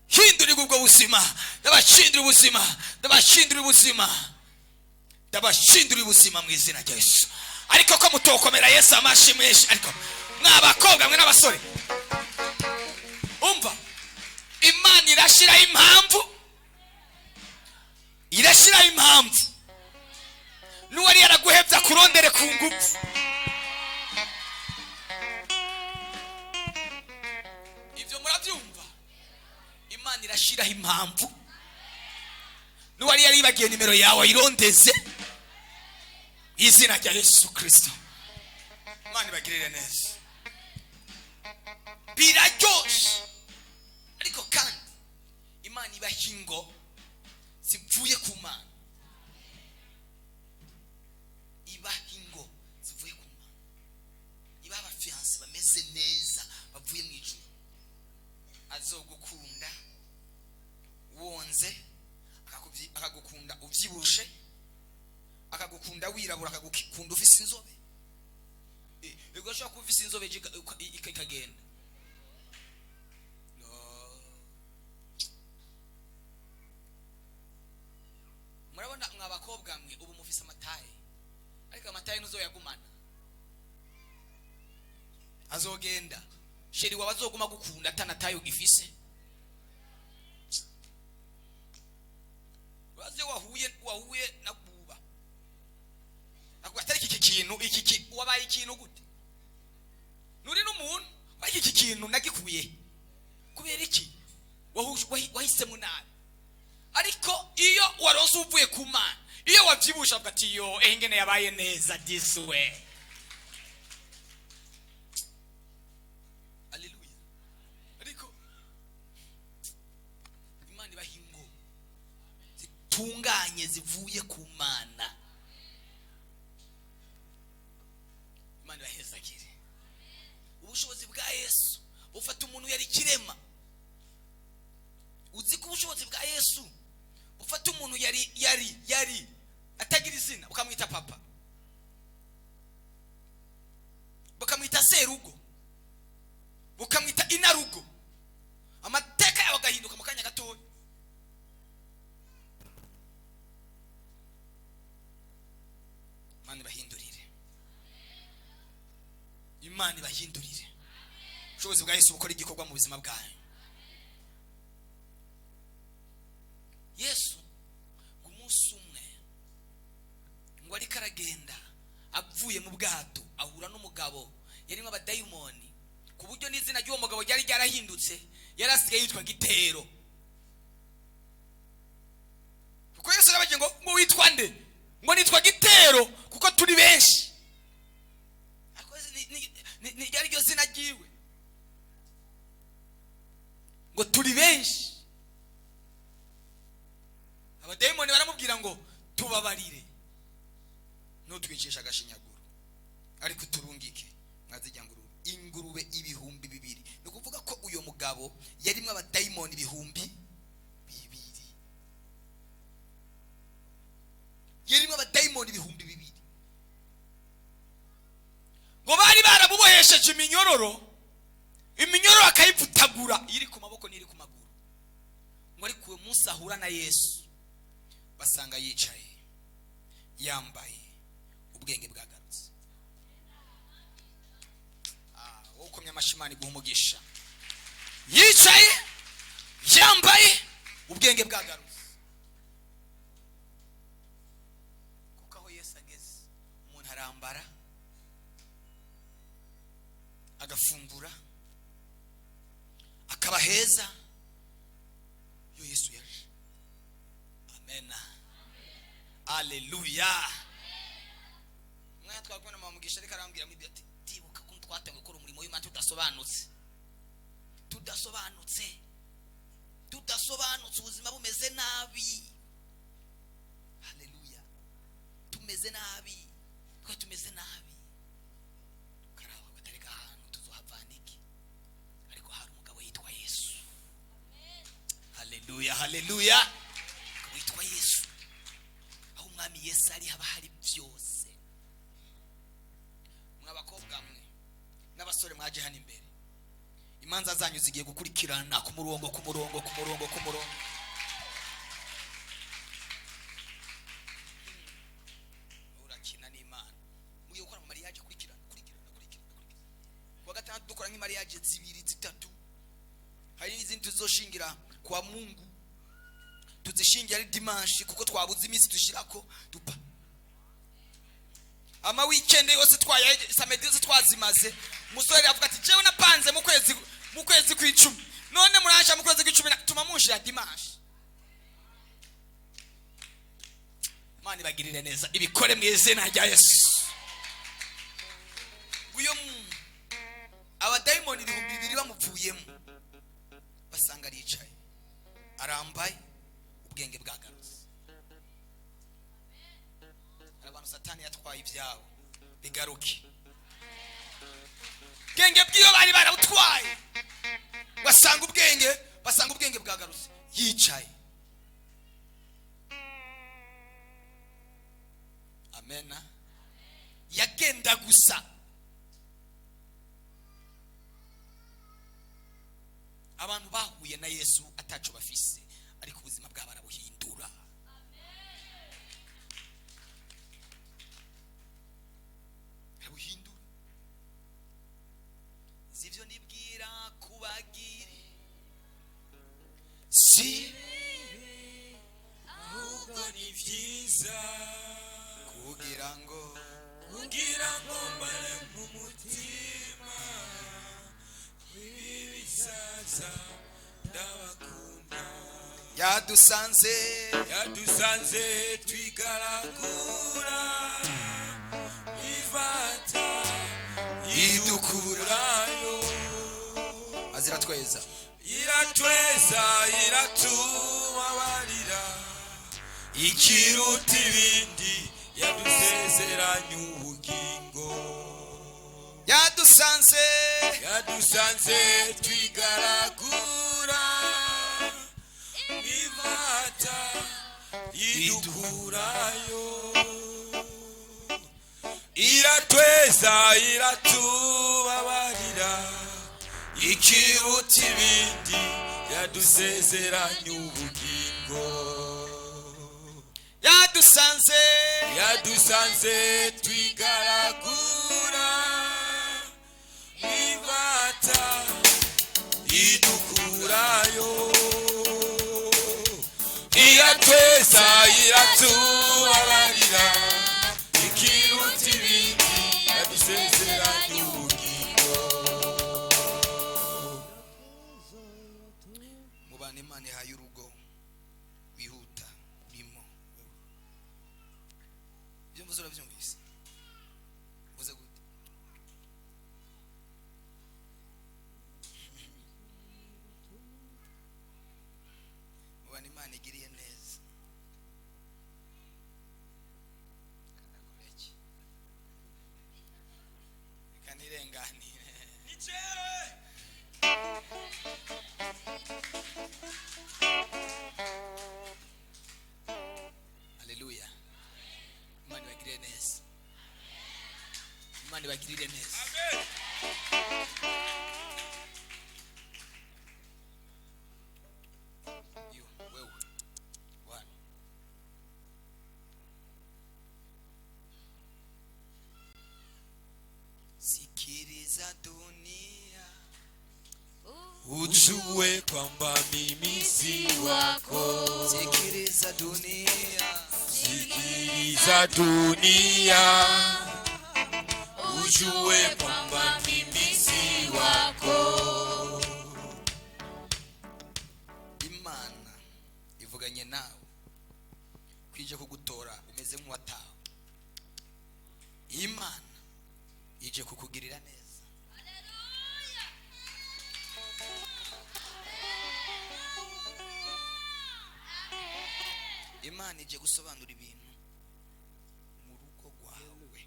Hindurirwa ubwo buzima, ndabashindura ubuzima, ndabashindura ubuzima, ndabashindura ubuzima mu izina rya Yesu. Ariko ko mutokomera Yesu amashi menshi, ariko mwabakobwa mwe n'abasore, umva, Imana irashiraho impamvu, irashiraho impamvu. N'uwari yaraguhebye akurondere ku ngufu. Ibyo murabyumva? Imana irashiraho impamvu. N'uwari yaribagiye nimero yawe ayirondeze izina rya Yesu Kristo. Imana ibagirire neza. Biraryoshe, ariko kandi Imana ibaha ingo zivuye ku Mana, ibaha ingo zivuye ku Mana, ibaha abafiyanse bameze neza bavuye mu ijuru. Azogukunda wonze, akagukunda uvyibushe, akagukunda wirabura, akagukunda ufise inzobe. Ugashobora kuba ufise inzobe ikagenda. Murabona mwa bakobwa mwe, ubu mufise amataye, ariko amataye ntuzoyagumana, azogenda. Sheri wawe azoguma gukunda atanataye ugifise. Urazi wahuye na buba atari iki kintu, iki wabaye ikintu gute? Nuri n'umuntu ariko iki kintu nagikuye kubera iki? Wahisemo nabi. Ariko iyo waronse uvuye ku Mana, iyo wavyibusha avuga ati yo ingene yabaye neza this way. Haleluya. Ariko Imana ibaha ingo zitunganye zivuye ku Mana. Imana ibahezagire. Ubushobozi bwa Yesu bufata umuntu yari kirema. Uzi ko ubushobozi bwa Yesu bufata umuntu yari yari yari atagira izina, ukamwita papa, bukamwita serugo, bukamwita inarugo, amateka yawe agahinduka mu kanya gatoya. Imana ibahindurire, Imana ibahindurire. Ubushobozi bwa Yesu bukora igikorwa mu buzima bwawe. Yesu ngo umunsi umwe ngo ariko aragenda avuye mu bwato, ahura n'umugabo yarimo abadayimoni, ku buryo n'izina ry'uwo mugabo ryari ryarahindutse, yari asigaye yitwa Gitero. Kuko Yesu yarabagiye ngo witwa nde? Ngo nitwa Gitero kuko turi benshi. Ariko ni ryari ryo zina ryiwe, ngo turi benshi. Abadayimoni baramubwira ngo tubabarire, ntutwicishe agashinyaguro, ariko uturungike mwazijya ngurube. Ingurube 2000. Ni ukuvuga ko uyo mugabo yarimo abadayimoni 2000, yarimo abadayimoni 2000. Ngo bari baramubohesheje iminyororo, iminyororo akayivutagura, iri ku maboko n'iri ku maguru. Ngo ariko uwo munsi ahura na Yesu, basanga yicaye yambaye, ubwenge bwagarutse. Wowe ukomye amashyi, Imana iguhe umugisha. Yicaye yambaye, ubwenge bwagarutse. Kuko aho Yesu ageze, umuntu arambara agafungura akaba heza iyo Yesu yaje. Amen, haleluya. Umwana twakubona mama Mugisha ariko arambwira mwibyo ati tibuka ko twatangiye gukora umurimo w'Imana tudasobanutse, tudasobanutse, tudasobanutse, ubuzima bumeze nabi. Haleluya, tumeze nabi, twe tumeze nabi. Karaba batareka ahantu tuzohavana iki, ariko hari umugabo yitwa Yesu. Haleluya. Witwa Yesu. Aho umwami Yesu ari haba hari byose. Mw'abakobwa mwe n'abasore mwaje hano imbere, imanza zanyu zigiye gukurikirana ku murongo, ku murongo, ku murongo, ku murongo. Urakina n'Imana, mugiye gukora mu mariage, kurikirana, kurikirana, kurikirana, kurikirana. Kuwa gatandatu dukora nk'imariage zibiri, zitatu. Hari n'izindi tuzoshingira kwa Mungu, tuzishingira ari dimanche kuko twabuze iminsi dushirako dupa ama weekend yose twayaye, samedi yose twazimaze. Umusore avuga ati: "Jewe napanze mu kwezi kw'icumi, none muransha mu kwezi kw'icumi tuma munshira dimanche." Imana ibagirire neza, ibikore mu izina rya Yesu. Uyo muntu abadayimoni 2000 bamuvuyemo, basanga aricaye, arambaye, ubwenge bwagarutse. Hari abantu Satani yatwaye ibyabo, bigaruke. Ubwenge bw'iyo bari barabutwaye, basanga ubwenge bwagarutse, yicaye. Amena. Yagenda gusa. Abantu bahuye na Yesu ataco bafise, ariko ubuzima bwabo arabuhindura, arabuhindura. Sivyo nibwira kubagira, si Ahubwo ni byiza, kugira ngo kugira ngo mbare mu mutima ibi bisaza. Ndabakunda. Yadusanze, Yadusanze twigaragura ivata, idukurayo, azira tweza, iratweza, iratubabarira. Ikiruta ibindi, yadusezeranye ubugingo. Yadusanze, Yadusanze twigaragura ivata, idukurayo, iratweza, iratubabarira. Ikiruta ibindi, yadusezeranye ubugingo. Yadusanze, Yadusanze twigaragura ivata, idukurayo, iratweza, iratubabarira. Ikiruta ibindi, yadusezeranye ubugingo. Mu bantu Imana ihaye urugo wihuta urimo wewe. Ibyo mvuze urabyumvise? Mvuze gute? Mu bantu Imana igiriye neza. Kanakora iki? Reka nirenganire. Ni jewe. Haleluya. Imana ibagirire neza, Imana ibagirire neza. Amen. You, wewe. One. Sikiliza dunia, Ujue kwamba mimi si wako. Sikiliza dunia, Sikiliza dunia, ujue kwamba mimi si wako. Imana ivuganye nawe kwije kugutora umeze nk'uwatawe. Imana ije kukugirira neza. Imana ije gusobanura ibintu mu rugo rwawe,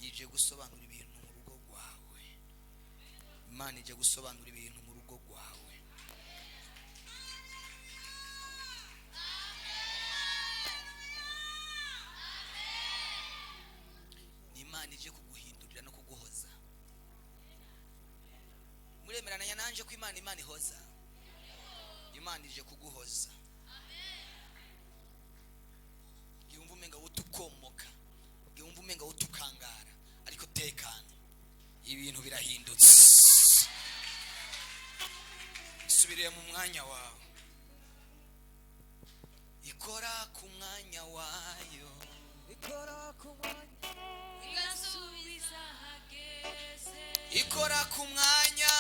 ije gusobanura ibintu mu rugo rwawe. Imana ije gusobanura ibintu mu rugo rwawe. Imana ije kuguhindurira no kuguhoza. Muremeranya nanje ko Imana ihoza? Imana ije kuguhoza. Yumva umenga wotukomoka, yumva umenga wotukangara, ariko tekana, ibintu birahindutse. Subiriye mu mwanya wawe, ikora ku mwanya wayo, ikora ku mwanya, igasubiza hageze, ikora ku mwanya,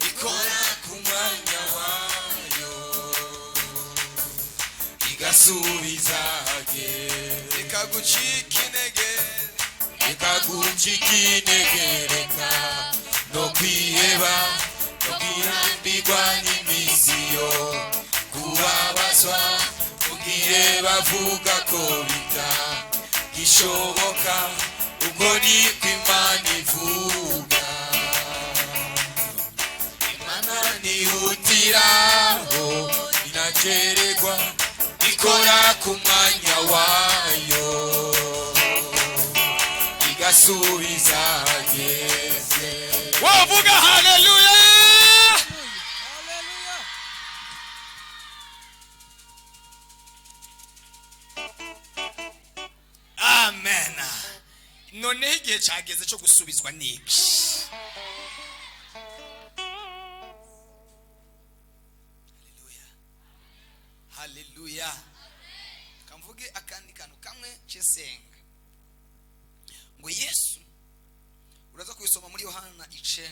ikora ku mwanya wayo, igasubiza hageze, ikagucika intege, ikagucika intege, reka no kwiheba no kurambirwa n'imisiyo, kubabazwa mu gihe bavuga ko bitagishoboka, ubwo niko Imana ivuga. Imana ntihutiraho, inakererwa, ikora ku mwanya wayo, igasubiza hageze. Wavuga haleluya! Haleluya. Amen. Noneho igihe cyageze cyo gusubizwa n'iki? Haleluya, haleluya. Kamvuge akandi kantu kamwe cesenga ngo Yesu, uraza kubisoma muri Yohana 9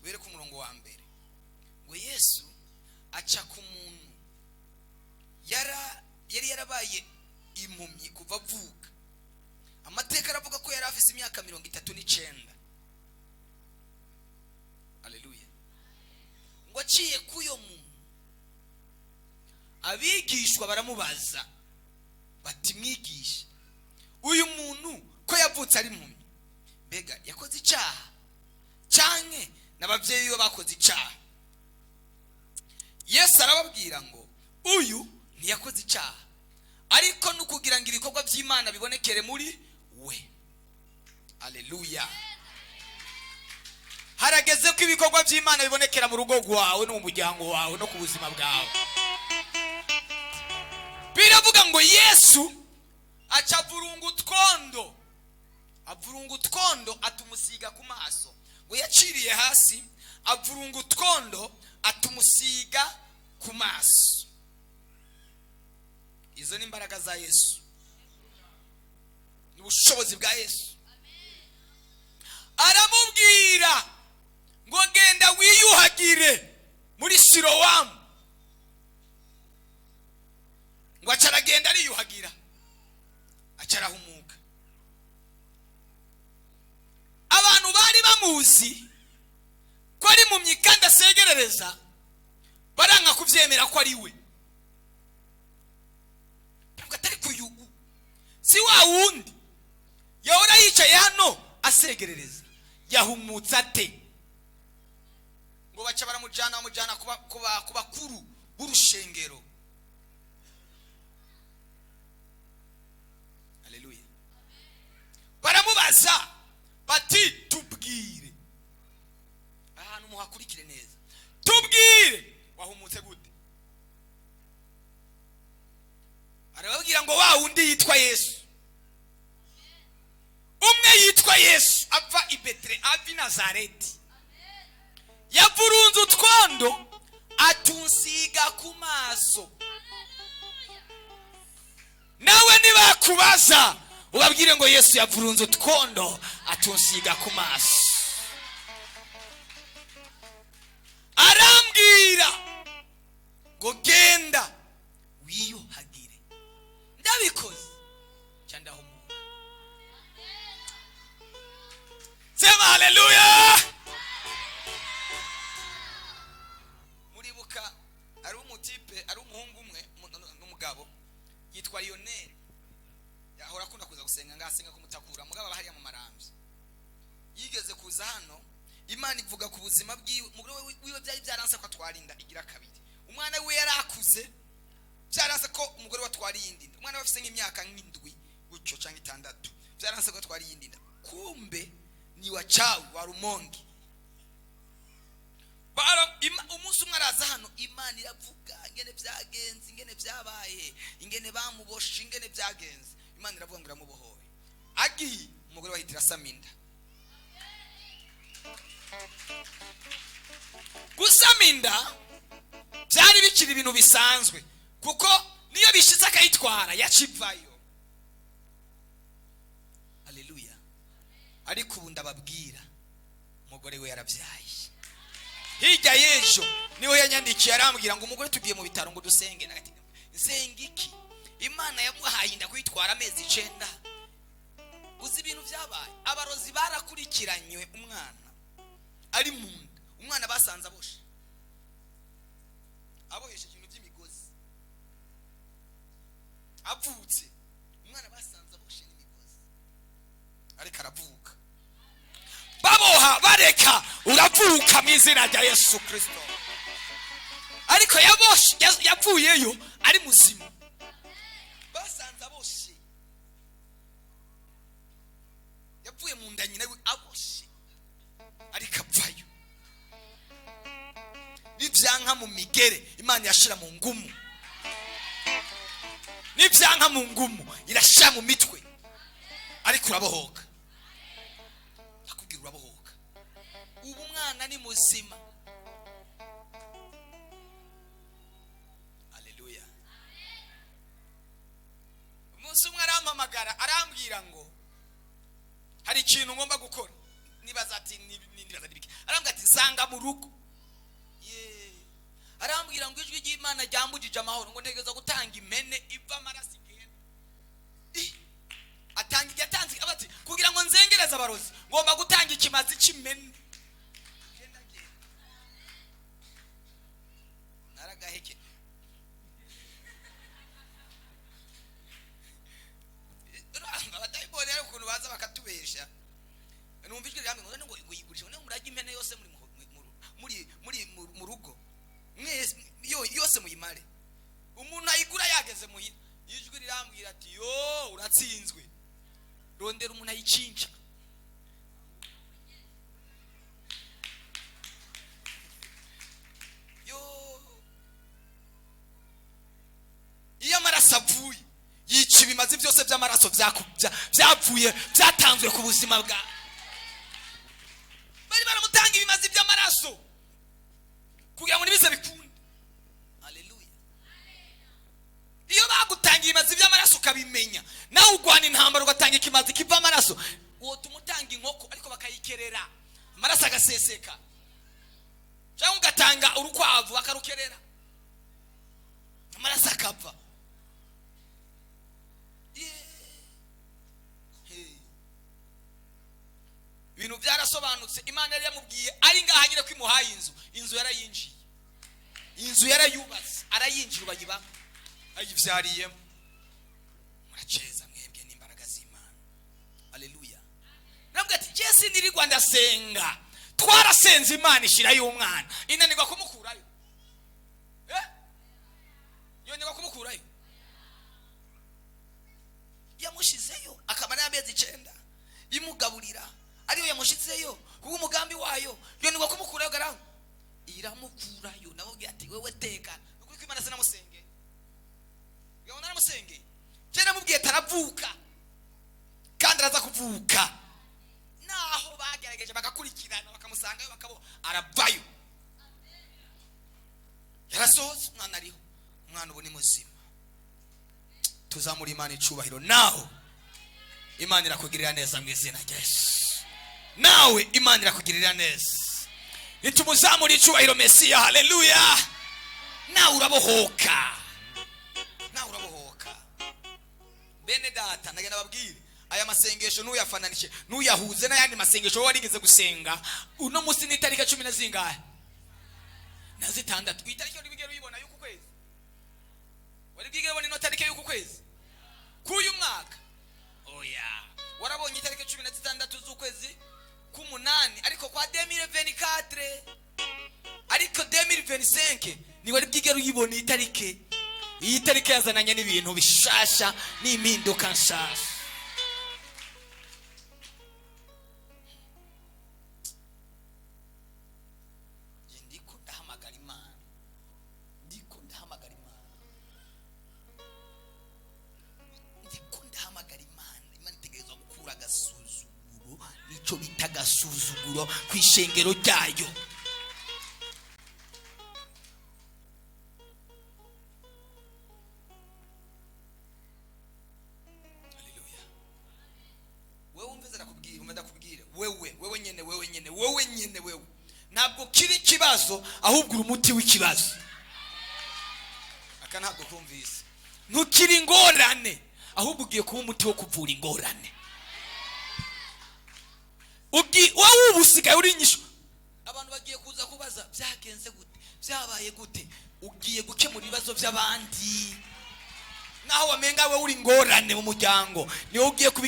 were ku murongo wa 1, ngo Yesu aca ku muntu yari yarabaye impumyi kuva avuka. Amateka aravuga ko yari afise imyaka 39. Haleluya. Ngo aciye k'uyo muntu, abigishwa baramubaza bati: mwigisha, uyu muntu ko yavutse ari impumyi, mbega yakoze icyaha canke n'abavyeyi biwe bakoze icyaha? Yesu arababwira ngo uyu ntiyakoze icyaha, ariko ni ukugira ngo ibikorwa by'Imana bibonekere muri we. Haleluya. Harageze ko ibikorwa by'Imana bibonekera mu rugo rwawe no mu muryango wawe no ku buzima bwawe. Biravuga ngo Yesu aca avurunga utwondo, avurunga utwondo atumusiga ku maso. Ngo yaciriye hasi avurunga utwondo atumusiga ku maso. Izo ni imbaraga za Yesu, ni ubushobozi bwa Yesu. Aramubwira ngo genda wiyuhagire muri Silowamu. Ngo aca aragenda ariyuhagira, aca arahumuka. Abantu bari bamuzi ko ari impumyi kandi asegerereza, baranka kubyemera ko ari we. Ntabwo atari kuyugu, si wa wundi yahora yicaye hano asegerereza, yahumutse ate? Ngo baca baramujyana, bamujyana ku bakuru b'urushengero. Haleluya. Baramubaza bati: tubwire, ahantu muhakurikire neza, tubwire wahumutse gute? Arababwira ngo wa wundi yitwa Yesu, umwe yitwa Yesu ava i Betire, ava i Nazareti, yavurunze utwondo atunsiga ku maso. Nawe nibakubaza ubabwire ngo Yesu yavurunze utwondo atunsiga ku maso. Arambwira ngo genda wiyuhagire, ndabikoze cyane ndahumuka. Sema haleluya. Muribuka ari umutipe, ari umuhungu umwe n'umugabo yitwa Lionel, yahora akunda kuza gusenga ngasenga kumutakura, mugabo aba hariya mu Maramvya. Yigeze kuza hano, Imana ivuga ku buzima bwiwe. Umugore wiwe byari byaranse ko atwara inda igira kabiri. Umwana we yari akuze, byaranse ko umugore we atwara iyindi nda. Umwana we afise nk'imyaka nk'indwi gutyo cyangwa 6, Byaranse ko atwara iyindi nda. Kumbe ni wachawi wa Rumonge. Umunsi umwe araza hano, Imana iravuga ingene byagenze, ingene byabaye, ingene bamuboshe, ingene byagenze. Imana iravuga ngo iramubohoye. Agiye, umugore wahitira asama inda. Gusama inda byari bikiri ibintu bisanzwe, kuko niyo bishize akayitwara yacivayo. Haleluya. Ariko ubu ndababwira, umugore we yarabyaye. Hirya y'ejo niwe yanyandikiye arambwira ngo umugore tugiye mu bitaro ngo dusenge. Nagati, nsenga iki? Imana yamuhaye inda kuyitwara amezi 9. Uzi ibintu byabaye? Abarozi barakurikiranywe umwana ari mu nda. Umwana basanze aboshe, abohesheje ibintu by'imigozi. Avutse umwana basanze aboshe n'imigozi, ariko aravuka. Baboha bareka, uravuka mu izina rya Yesu Kristo. Ariko yavuyeyo ari muzima. Basanze aboshe, yavuye mu nda nyina aboshe, ariko apfayo. Nivyanka mu migere, Imana irashira mu ngumu. Nivyanka mu ngumu, irashira mu mitwe, ariko urabohoka. Ndakubwira urabohoka. Ubu umwana ni muzima. Haleluya. Umunsi umwe arampamagara arambwira ngo hari ikintu ngomba gukora. Nibaza ati nibaza nibiki. Arambwira ati nsanga mu rugo. Ye. Arambwira ngo ijwi ry'Imana ryambujije amahoro, ngo ntegereza gutanga impene iva amaraso igenda. Atanga igihe atanze, ati kugira ngo nzengereze abarozi ngomba gutanga ikimazi cy'impene. Genda, genda. Naragaheke. Abadayimoni rero ukuntu baza bakatubesha. Numva ijwi ryambwira ngo ngo yigurishe, ngo murage impene yose muri mu rugo. Mwese yose muyimare. Umuntu ayigura yageze muhira. Ijwi rirambwira ati yo uratsinzwe. Rondera umuntu ayicinca. Yo. Iyo amaraso avuye yica ibimazi byose by'amaraso byapfuye, byatanzwe ku buzima bwa. Bari baramutanga ibimazi by'amaraso kugira ngo nibize bikunde. Haleluya. Iyo bagutanga ibimazi by'amaraso ukabimenya, nawe ugwana intambara ugatanga ikimazi kiva amaraso, wotuma utanga inkoko ariko bakayikerera amaraso agaseseka, cyangwa ugatanga urukwavu bakarukerera amaraso akava. Ibintu byarasobanutse. Imana yari yamubwiye ari ngaha nyine ko imuhaye inzu. Inzu yarayinjiye, inzu yarayubatse, arayinjira bayibamo, ayivyariyemo. Muraceza mwebwe n'imbaraga z'Imana. Haleluya. Nabwo ati Jesse nirirwa ndasenga, twarasenze Imana ishirayo umwana, inanirwa kumukurayo. Yonirwa kumukurayo. Yamushizeyo akamara amezi 9 imugaburira, ariyo yamushizeyo kuko umugambi wayo yonirwa kumukurayo. Garanga iramukurayo. Nababwiye ati wewe teka, ukuri kw'Imana sinamusenge. Yabona naramusenge. Je namubwiye taravuka kandi araza kuvuka. Naho bagerageje bagakurikirana bakamusangayo bakabo, aravayo. Yarasohotse, umwana ariho, umwana ubu ni muzima. Tuzamura Imana icubahiro. Nawe Imana irakugirira neza mu izina rya Yesu. Nawe Imana irakugirira neza. Nitumuzamura icubahiro Mesiya. Haleluya. Nawe urabohoka, nawe urabohoka. Bene data, ndagenda babwire aya masengesho ntuyafananishe, ntuyahuze n'ayandi masengesho wowe warigeze gusenga. Uno munsi ni itariki 10 na zingahe? Na 6. Iyi tariki wari bwigere uyibona y'uku kwezi? Wari bwigere ubona ino tariki y'uku kwezi k'uyu mwaka? Oya, warabonye itariki 16 z'ukwezi k'umunani, ariko kwa 2024, ariko 2025 ni wari bwigere uyibona iyi tariki. Iyi tariki yazananye n'ibintu bishasha n'impinduka nshasha. agasuzuguro ku ishengero ryayo. Haleluya. Wewe umvise, ndakubwira, umva ndakubwira, wewe, wewe nyene, wewe nyene, wewe nyene, wewe ntabwo kiri ikibazo, ahubwo uri umuti w'ikibazo. Aka ntabwo kumvise. Ntukiri ingorane, ahubwo ugiye kuba umuti wo kuvura ingorane. Wowe ubu usigaye uri inyishu. Abantu bagiye kuza kubaza byagenze gute, byabaye gute. Ugiye gukemura ibibazo by'abandi. Naho wamenga we uri ingorane mu muryango, niwe ugiye kuba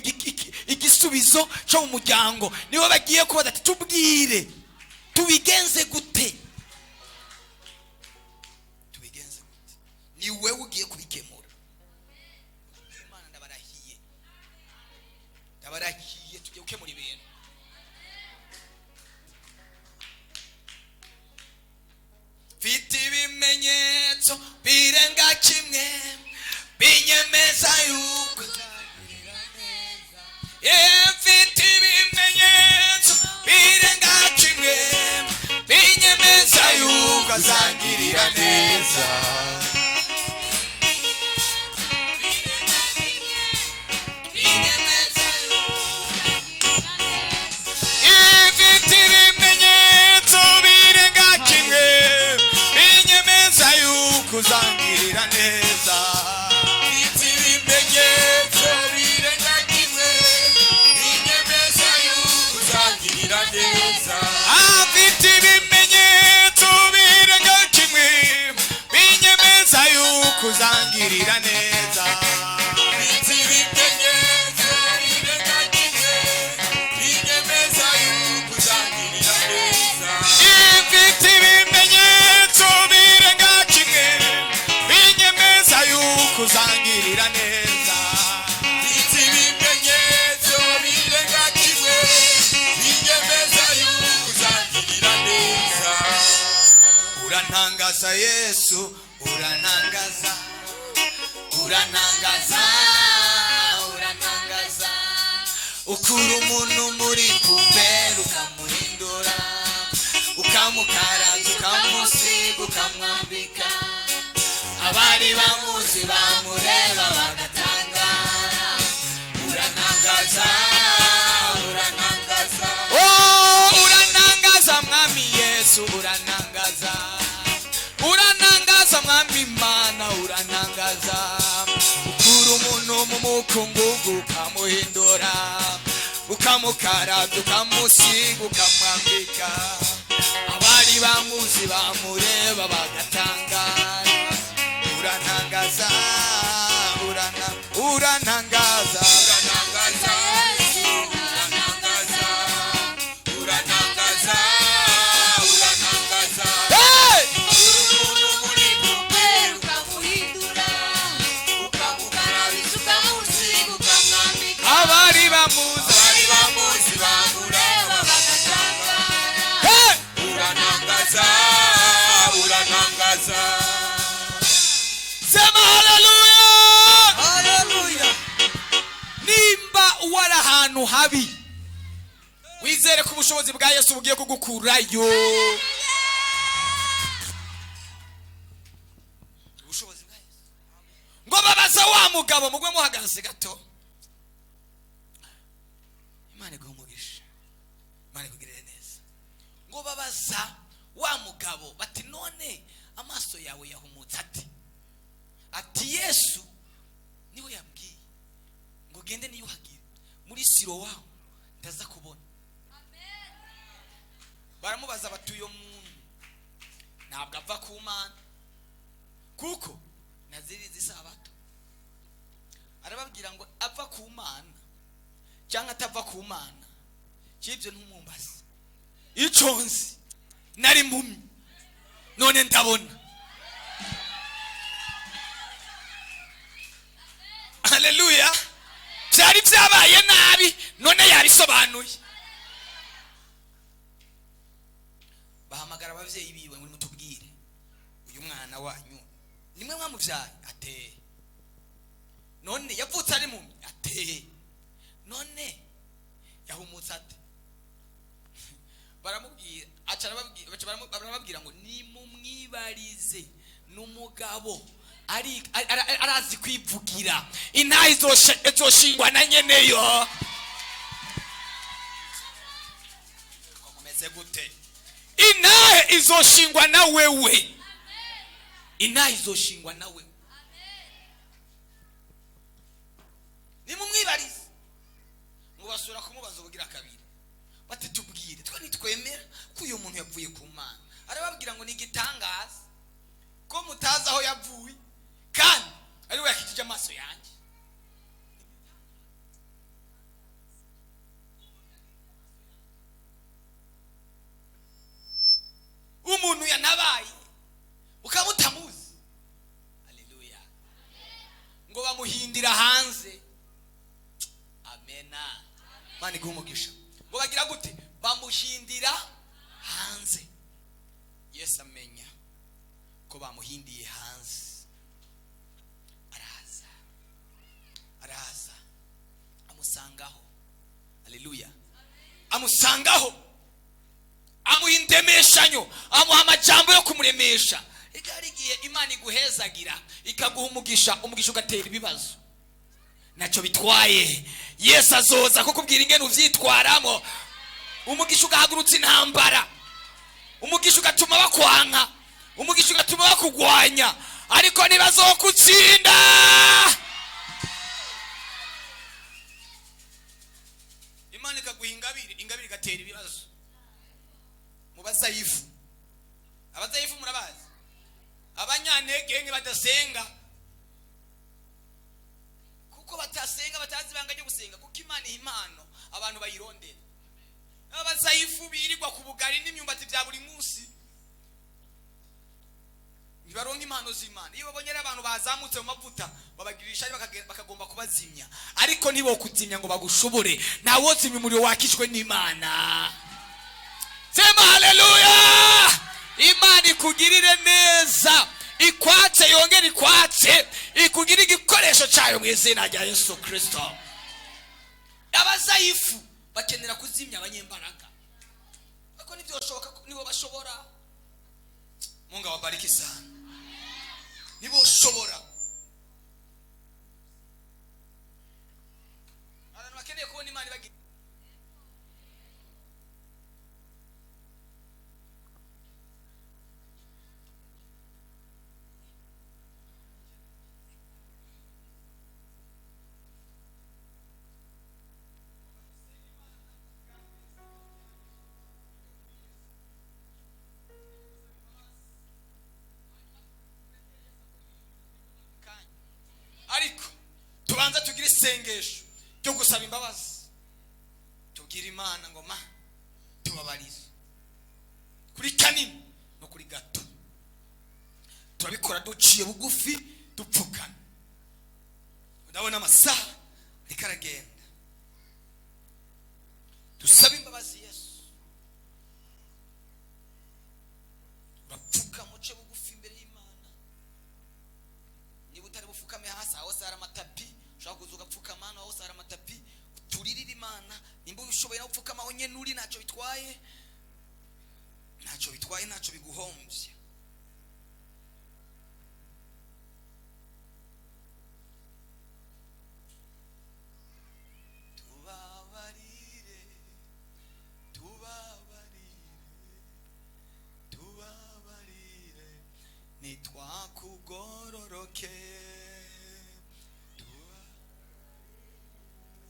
igisubizo cyo mu muryango. Niwe bagiye kubaza ati: "Tubwire tubigenze gute, tubigenze gute?" Ni wewe ugiye kubikemura. Imana, ndabarahiye, ndabarahiye, tugiye gukemura ibintu. Mfite ibimenyetso birenga kimwe binyemeza yuko. Yeah, mfite ibimenyetso birenga kimwe binyemeza yuko azangirira neza. Binyemeza yuko. Ifite ibimenyetso birenga kimwe binyemeza yuko uzangirira neza. Mfite ibimenyetso birenga kimwe binyemeza yuko uzangirira neza. Afite ibimenyetso birenga kimwe binyemeza yuko uzangirira neza. Mfite ibimenyetso birenga kimwe binyemeza yuko uzangirira neza. Ifite ibimenyetso birenga kimwe binyemeza yuko uzangirira neza. Mfite ibimenyetso birenga kimwe binyemeza yuko uzangirira neza. Urantangaza Yesu, urantangaza, urantangaza, urantangaza. Ukura umuntu muri poubelle ukamuhindura, ukamukarabya, ukamusiga, ukamwambika. Abari bamuzi bamureba bagatangara. Urantangaza, urantangaza. Oh, urantangaza Mwami Yesu, urantangaza, urantangaza Mwami Mana, urantangaza. Ukura umuntu mu mukungugu ukamuhindura, ukamukarabya, ukamusiga, ukamwambika. Abari bamuzi bamureba bagatangara. Urantangaza, urantangaza. Urantangaza, urantangaza, urantangaza, urantangaza. Hey! Umuntu muri poubelle ukamuhindura, ukamukarabya, ukamusiga, ukamwambika. Abari bamuzi Abari bamuzi bamureba bagatangara. Hey! Urantangaza, urantangaza. Sema haleluya! Haleluya. Nimba wari ahantu habi, wizere ko ubushobozi bwa Yesu bugiye kugukurayo. Ubushobozi bwa Yesu. Ngo babaza wa mugabo, mugwe muhagaze gato. Imana iguhe umugisha, Imana ikugirire neza. Ngo babaza wa mugabo bati: "None amaso yawe yahumutse ati?" Ati: "Yesu niwe yambwiye ngo gende niyuhagire muri Silowamu, ndaza kubona." Baramubaza bati: "Uyo muntu ntabwo ava ku Mana, kuko naziriza isabato." Arababwira ngo: "Ava ku Mana cyangwa atava ku Mana, cy'ibyo ntumumbaze. Icyo nzi, nari mpumyi, none ndabona." Haleluya! Byari byabaye nabi, none yabisobanuye. Bahamagara ababyeyi biwe ngo: "Mutubwire, uyu mwana wanyu nimwe mwamubyaye?" Ateye. "None yavutse ari mumyi?" Ateye. "None yahumutse ate?" Baramubwira, aca arababwira, baca barababwira ngo nimumwibarize, n'umugabo arazi kwivugira, intahe izoshingwa na nyeneyo. Komeze gute? Intahe izoshingwa na wewe, intahe izoshingwa na wewe. Nimumwibarize. Ngo basubira kumubaza ubugira kabiri, bati tubwire, twe ntitwemera ko uyu muntu yavuye ku Mana. Arababwira ngo ni igitangaza ko mutazi aho yavuye kandi ari we yakijije amaso yanjye. Umuntu yanabaye ukaba utamuzi. Haleluya. Ngo bamuhindira hanze. Amena. Imana iguhe umugisha. Ngo bagira gute? Bamuhindira hanze. Yesu amenya ko bamuhindiye hanze, araza, araza amusangaho. Haleluya. Amusangaho, amuha indemeshanyo, amuha amajambo yo kumuremesha. Hari igihe Imana iguhezagira ikaguha umugisha, umugisha ugatera ibibazo, ntacyo bitwaye. Yesu azoza kukubwira ingene uvyitwaramo. Umugisha ugahagurutsa intambara, umugisha ugatuma bakwanka, umugisha ugatuma bakugwanya, ariko ntibazokutsinda. Imana ikaguha ingabire, ingabire igatera ibibazo. Mu bazayifu, abazayifu murabazi, abanyantege badasenga, kuko batasenga batazi ibanga ryo gusenga, kuko Imana iha impano abantu bayirondera. Abazayifu birirwa ku bugari n'imyumbati bya buri munsi ntibaronka impano z'Imana. Iyo babonye ari abantu bazamutse mu mavuta, babagirisha bakagomba kubazimya, ariko ntibokuzimya ngo bagushobore. Ntawozimya umuriro wakishwe n'Imana. Sema haleluya. Imana ikugirire neza, ikwatse, yongere ikwatse, ikugire igikoresho cyayo mu izina rya Yesu Kristo. Abazayifu bakenera kuzimya abanyembaraga, ariko ntibyoshoboka, nibo bashobora. Mungu awabariki sana, nibo ushobora. Abantu bakeneye kubona Imana ibagira. Ariko tubanza tugire isengesho ryo gusaba imbabazi, tubwire Imana ngo ma tubabarire kuri kanini no kuri gato. Turabikora duciye bugufi, dupfukana. Ndabona amasaha ariko aragenda. Dusabe imbabazi Yesu. Urapfuka muce bugufi imbere y'Imana. Niba utari bufukame hasi, aho hose hari amatapi, ushobora kuza ugapfukama hano, aho hose hari amatapi, uturirire Imana. Nimba ubishoboye nawe upfukama aho nyene uri, ntacyo bitwaye, ntacyo bitwaye, ntacyo biguhombya. Tubabarire, tubabarire, tubabarire, nitwakugororoke.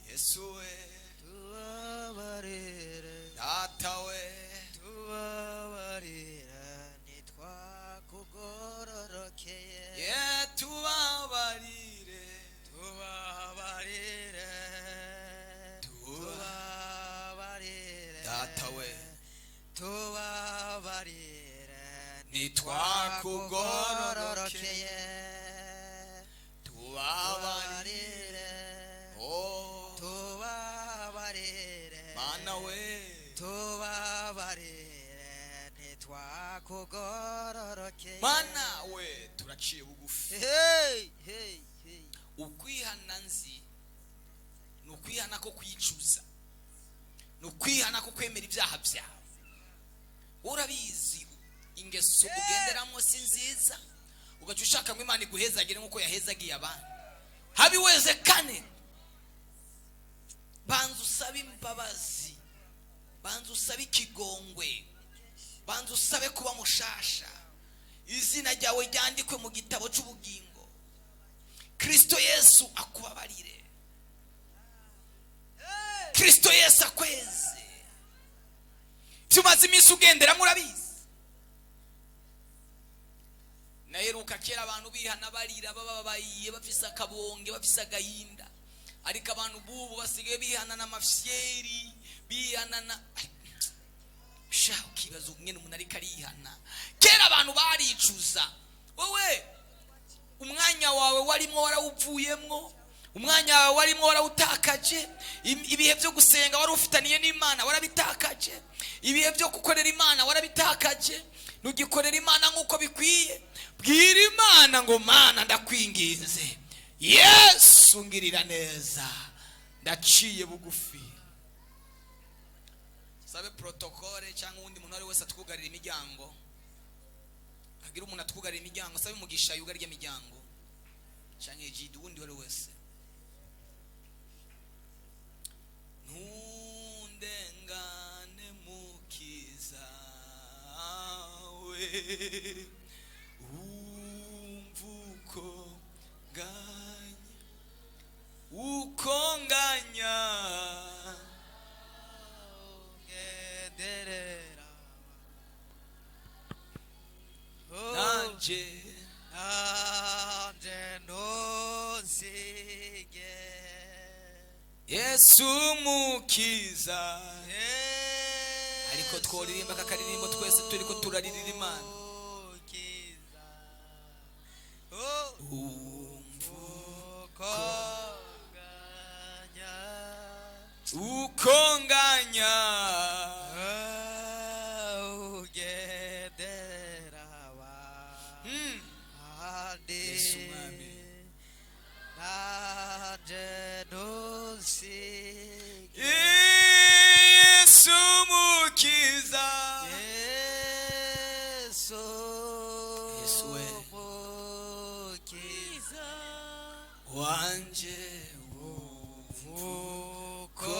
Yesu we, Tubabarire, Data we, tubabarire, nitwakugororokeye. Ye tubabarire, Tubabarire, tubabarire, Data we, tubabarire, nitwakugororokeye. nitwakugororokeye. Tubabarire, oh Tubabarire, Mana we, tubabarire, nitwakugororokeye. Mana we, turaciye bugufi. Hey, hey, hey. Ukwihana nzi ni ukwihana ko kwicuza, ni ukwihana ko kwemera ibyaha byawe. Urabizi ingeso ugenderamo si nziza, ugaca ushaka ngo Imana iguhezagire nk'uko yahezagiye abandi. Habiwezekane. Banza usabe imbabazi, banza usabe ikigongwe, banza usabe kuba mushasha, izina ryawe ryandikwe mu gitabo cy'ubugingo, Kristo Yesu akubabarire, Kristo Yesu akweze. Ibyo umaze iminsi ugenderamo urabizi. Naheruka kera abantu bihana barira, bababaye, bafise akabonge, bafise agahinda, ariko abantu bubu basigaye bihana n'amafyeri, bihana na sha, ukibaza umwe umuntu ariko arihana. Kera abantu baricuza. Wowe umwanya wawe warimwo warawuvuyemwo, umwanya wawe warimwo warawutakaje, ibihe byo gusenga wari ufitaniye n'Imana warabitakaje, ibihe byo gukorera Imana warabitakaje, ntugikorera Imana nk'uko bikwiye. Bwira Imana ngo: "Mana, ndakwinginze, Yesu, ngirira neza, ndaciye bugufi." Sabe protocole cyangwa uwundi muntu uwo ari we wese atwugarira imiryango, agira umuntu atwugarira imiryango. Sabe umugisha yugarira imiryango cyangwa ejidi, uwundi uwo ari we wese. Ntundengane, mukiza we, wumva uko nganya, uko nganya. Ngenderera. Oh, nanje nanje ntusige. Yesu mukiza. Ariko tworirimba aka karirimbo twese turiko turaririra Imana. Mukiza. Oh, wumva uko nganya. Uko nganya. Ugenderera abandi. Yesu Mwami. Nanje ntusige. Yesu mukiza. Yesu. Yesu we. Mukiza. Wanje, wumva Uko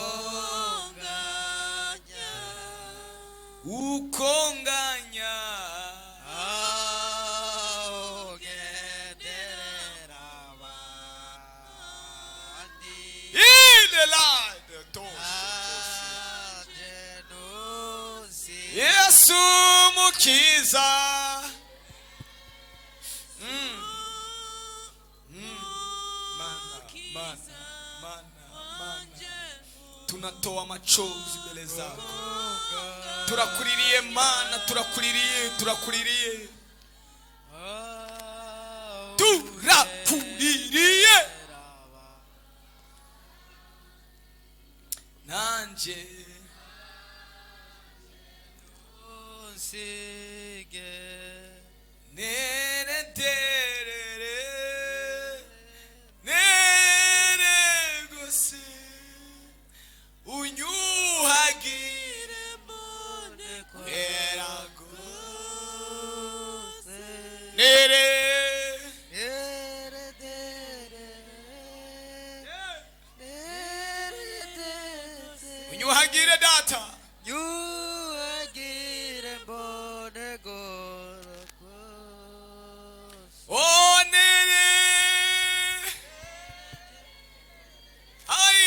nganya. Uko nganya. Ugenderera abandi. Ile toshe. Nanje ntusige. Yesu mukiza. Mana, mana, mana, mana, tunatoa machozi mbele zako. Turakuririye Mana, turakuririye, turakuririye, turakuririye. Nanje Ntusige. Nere terere nere gose, unyuhagire Mbone kwera gose. Nere Nere dere. Nere dere. Unyuhagire Data. Nyuhagire mbone gorokose. Oh, nere ai,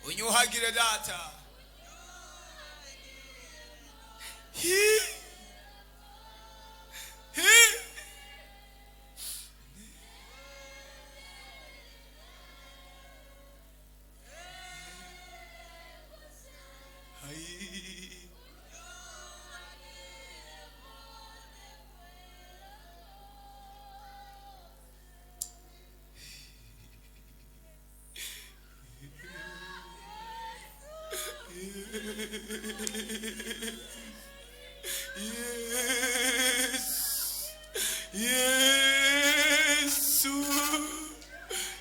unyuhagire Data. Hi hi. Ai. Yes. Yesu.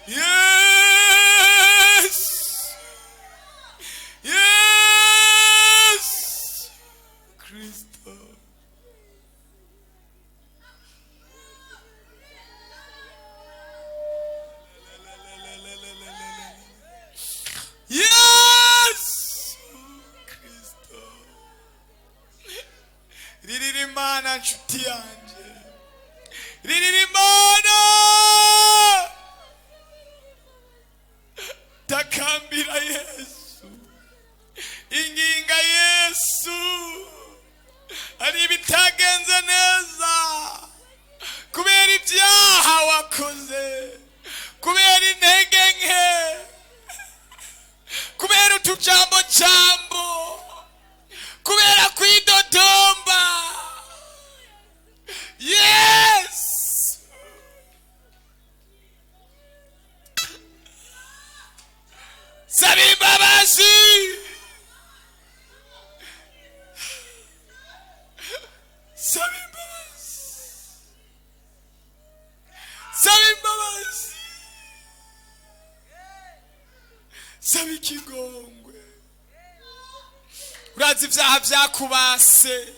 Yes. Yes. twakoze kubera intege nke, kubera utujambo jambo, kubera kwidodomba. Yes, saba imbabazi. Saba imbabazi, saba imbabazi, saba ikigongwe. Urazi ibyaha byakubase,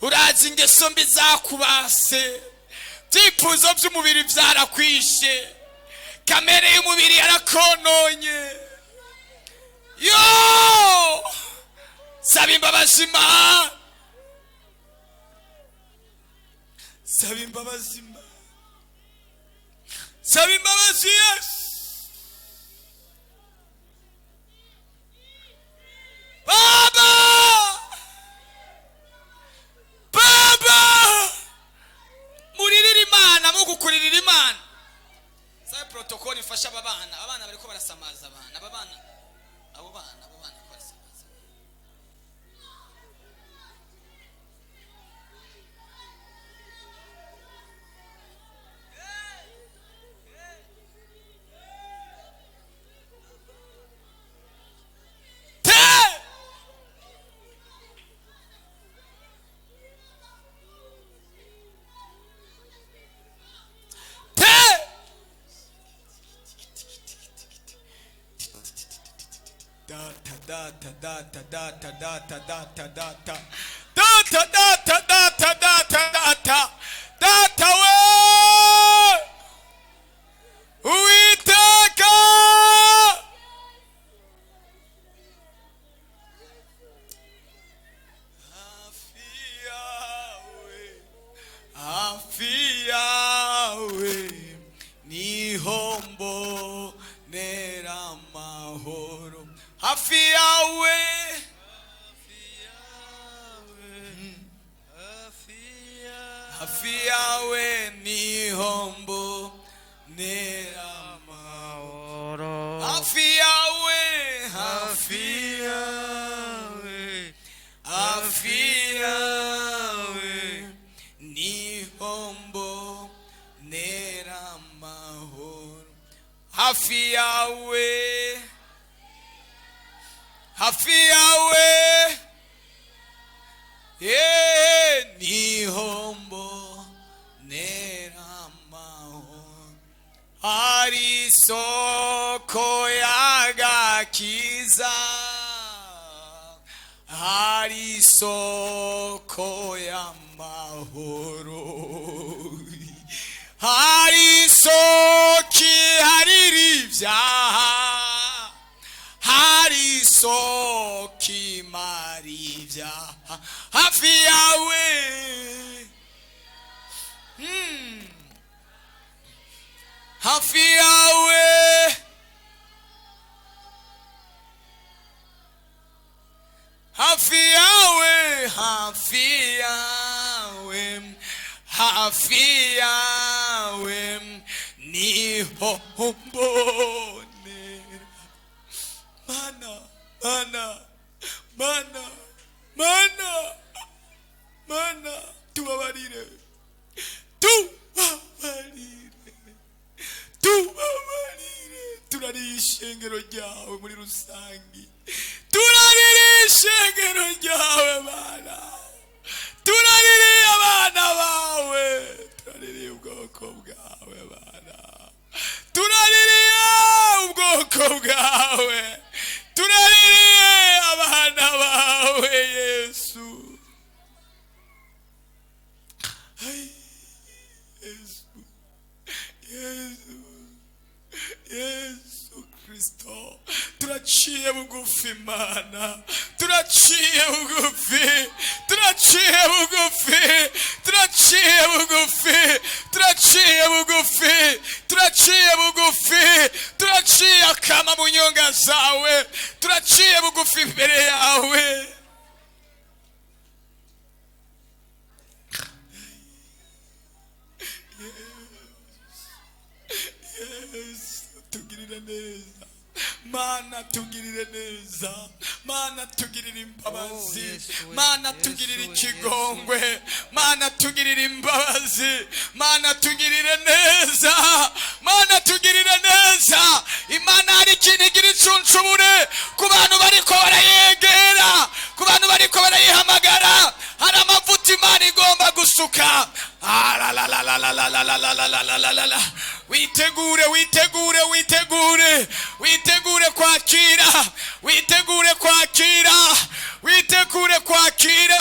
urazi ingeso mbi zakubase, ibyifuzo by'umubiri byarakwishe, kamere y'umubiri yarakononye. Yo, saba imbabazi Imana, saba imbabazi Imana, saba imbabazi Yesu. Baba, Baba, muririre Imana, mugukuririra Imana. Sabe protocole ifasha aba bana. Abana bariko barasamaza abana, aba bana, abo bana, abo bana bariko barasamaza. Te te data data data data data data data data data data data data data we, Uwiteka, hafi yawe, hafi yawe niho mbonera amahoro, hafi yawe, hafi yawe niho mbonera amahoro, hafi yawe, hafi yawe, hafi yawe niho mbonera amahoro, hafi yawe, hafi yawe, ye niho mbonera amahoro. Hari isoko y'agakiza, hari isoko y'amahoro, hari isoko iharira ibyaha, hari isoko imara ibyaha, hafi yawe. Hafi yawe, hafi yawe, hafi yawe, hafi yawe niho mbonera. Mana, mana, mana, mana, mana, tubabarire, tubabarire, tubabarire. Turariye ishengero ryawe muri rusange, turaririye ishengero ryawe Mana, turaririye abana bawe, turaririye ubwoko bwawe Mana, turaririye ubwoko bwawe, turaririye abana bawe Yesu. Ay, Yesu, Yesu, Yesu Kristo, turaciye bugufi Mana, turaciye bugufi, turaciye bugufi, turaciye bugufi, turaciye bugufi, turaciye bugufi, turaciye akama mu nyonga zawe, turaciye bugufi imbere yawe. Mana tugirire neza, Mana tugirire imbabazi. Oh, Yesu we, Mana Yesu tugirire we, ikigongwe, Mana tugirire imbabazi, Mana tugirire neza, Mana tugirire neza. Imana hari ikintu igira incuncubure ku bantu bariko barayegera, ku bantu bariko barayihamagara. Hari amavuta Imana igomba gusuka. Aralalalalalalalalalalala. Witegure, witegure, witegure, witegure kwakira, witegure kwakira, witegure kwakira,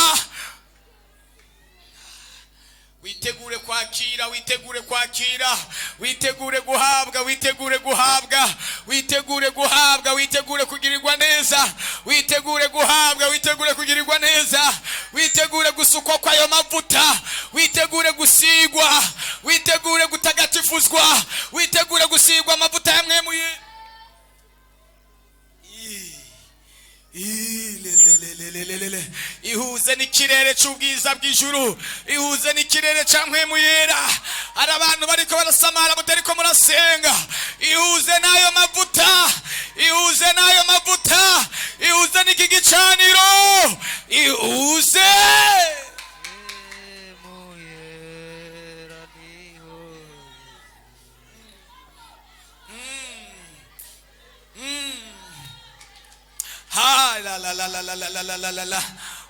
witegure kwakira, witegure kwakira, witegure guhabwa, witegure guhabwa, witegure guhabwa, witegure kugirirwa neza, witegure guhabwa, witegure kugirirwa neza, witegure gusukwa kw'ayo mavuta, witegure gusigwa, witegure gutagatifuzwa, witegure gusigwa amavuta ya mwemuye. Ilelelelelelele. Ihuze n'ikirere cy'ubwiza bw'ijuru, ihuze n'ikirere cya mpwemu yera. Hari abantu bariko barasamara, mutariko murasenga. Ihuze n'ayo mavuta, ihuze n'ayo mavuta, ihuze n'iki gicaniro, ihuze. Muyera niho. Ha la la la la la la la la la la la.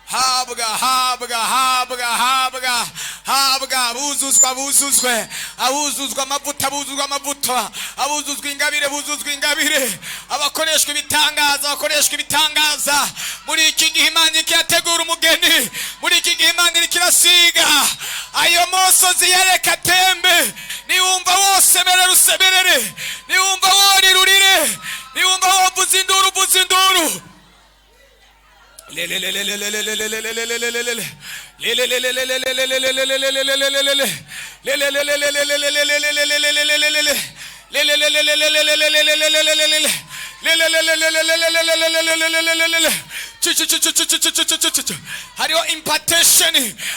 Habwa, habwa, habwa, habwa, habwa. Abuzuzwa, abuzuzwe, abuzuzwa amavuta, abuzuzwa amavuta, abuzuzwa ingabire, buzuzwa ingabire, abakoreshwa ibitangaza, abakoreshwa ibitangaza. Muri iki gihe Imana ikiyategura umugeni, muri iki gihe Imana iriko irasiga ayo mosozi yereka atembe. Niwumva wosemerera, usemerere. Niwumva worira, urire. Niwumva wovuza induru, uvuza induru. Hariho impartation,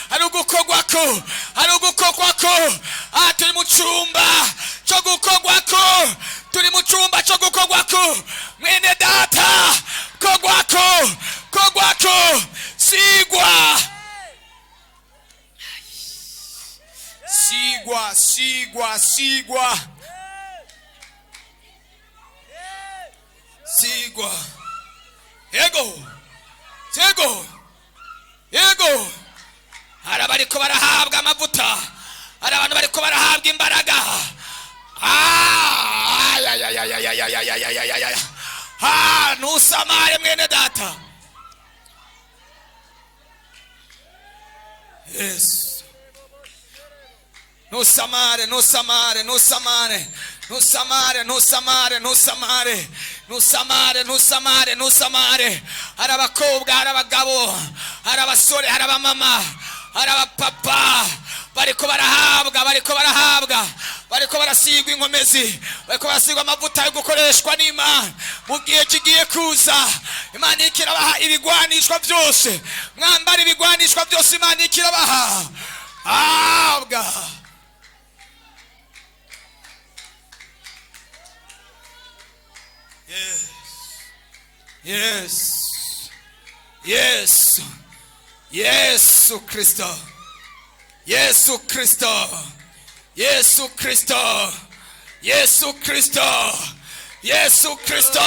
hari ugukorwako, hari ugukorwako. Ah, turi mu cumba cyo gukorwako, turi mu cumba cyo gukorwako. Mwene data, kogwako, kogwako, sigwa, sigwa, sigwa, sigwa, sigwa. Yego, yego, yego. Hari abariko barahabwa amavuta, hari abantu bariko barahabwa imbaraga. Ah, ay, ay, ay, ay, ay, ay, ay, ay, ay, ay, ay. Ah, ntusamare mwene data. Yesu, ntusamare, ntusamare, ntusamare, ntusamare, ntusamare, ntusamare, ntusamare, ntusamare, ntusamare. Hari abakobwa, hari abagabo, hari abasore, hari abamama, hari abapapa bariko barahabwa, bariko barahabwa, bariko barasigwa inkomezi, bariko barasigwa amavuta yo gukoreshwa n'Imana mu gihe kigiye kuza. Imana iriko irabaha ibigwanishwa byose. Mwambara ibigwanishwa byose Imana iriko irabaha habwa. Yes, yes, Yesu Kristo, Yesu Kristo, Yesu Kristo, Yesu Kristo, Yesu Kristo,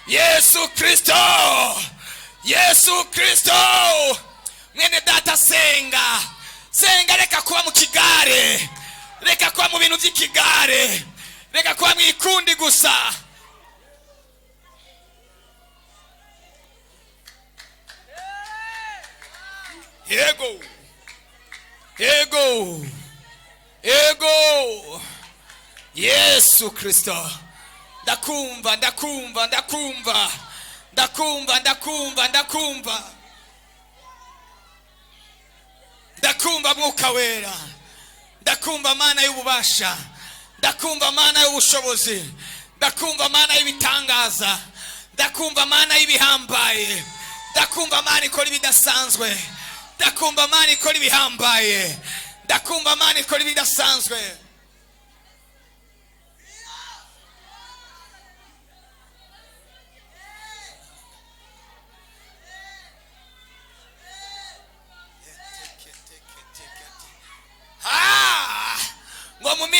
Yesu Kristo, Yesu Kristo. Mwene data, senga, senga. Reka kuba mu kigare, reka kuba mu bintu by'ikigare, reka kuba mu ikundi gusa. Yego, yego, yego. Yesu Kristo, ndakumva, ndakumva, ndakumva, ndakumva, ndakumva, ndakumva, ndakumva. Mwuka wera, ndakumva. Mana y'ububasha, ndakumva. Mana y'ubushobozi, ndakumva. Mana y'ibitangaza, ndakumva. Mana y'ibihambaye, ndakumva. Mana ikora ibidasanzwe, ndakumva. Mana ikora ibihambaye, ndakumva. Mana ikora ibidasanzwe.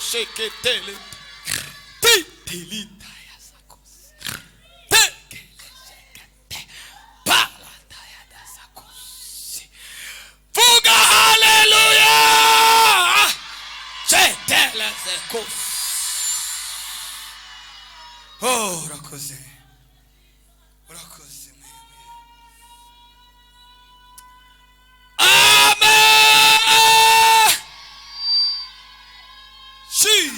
Sheketele. Ti tilita ya sakos. Te shekete. Palata ya da sakos. Vuga haleluya. Chetele sekos. Oh, urakoze. Urakoze mwemwe. Amen. She.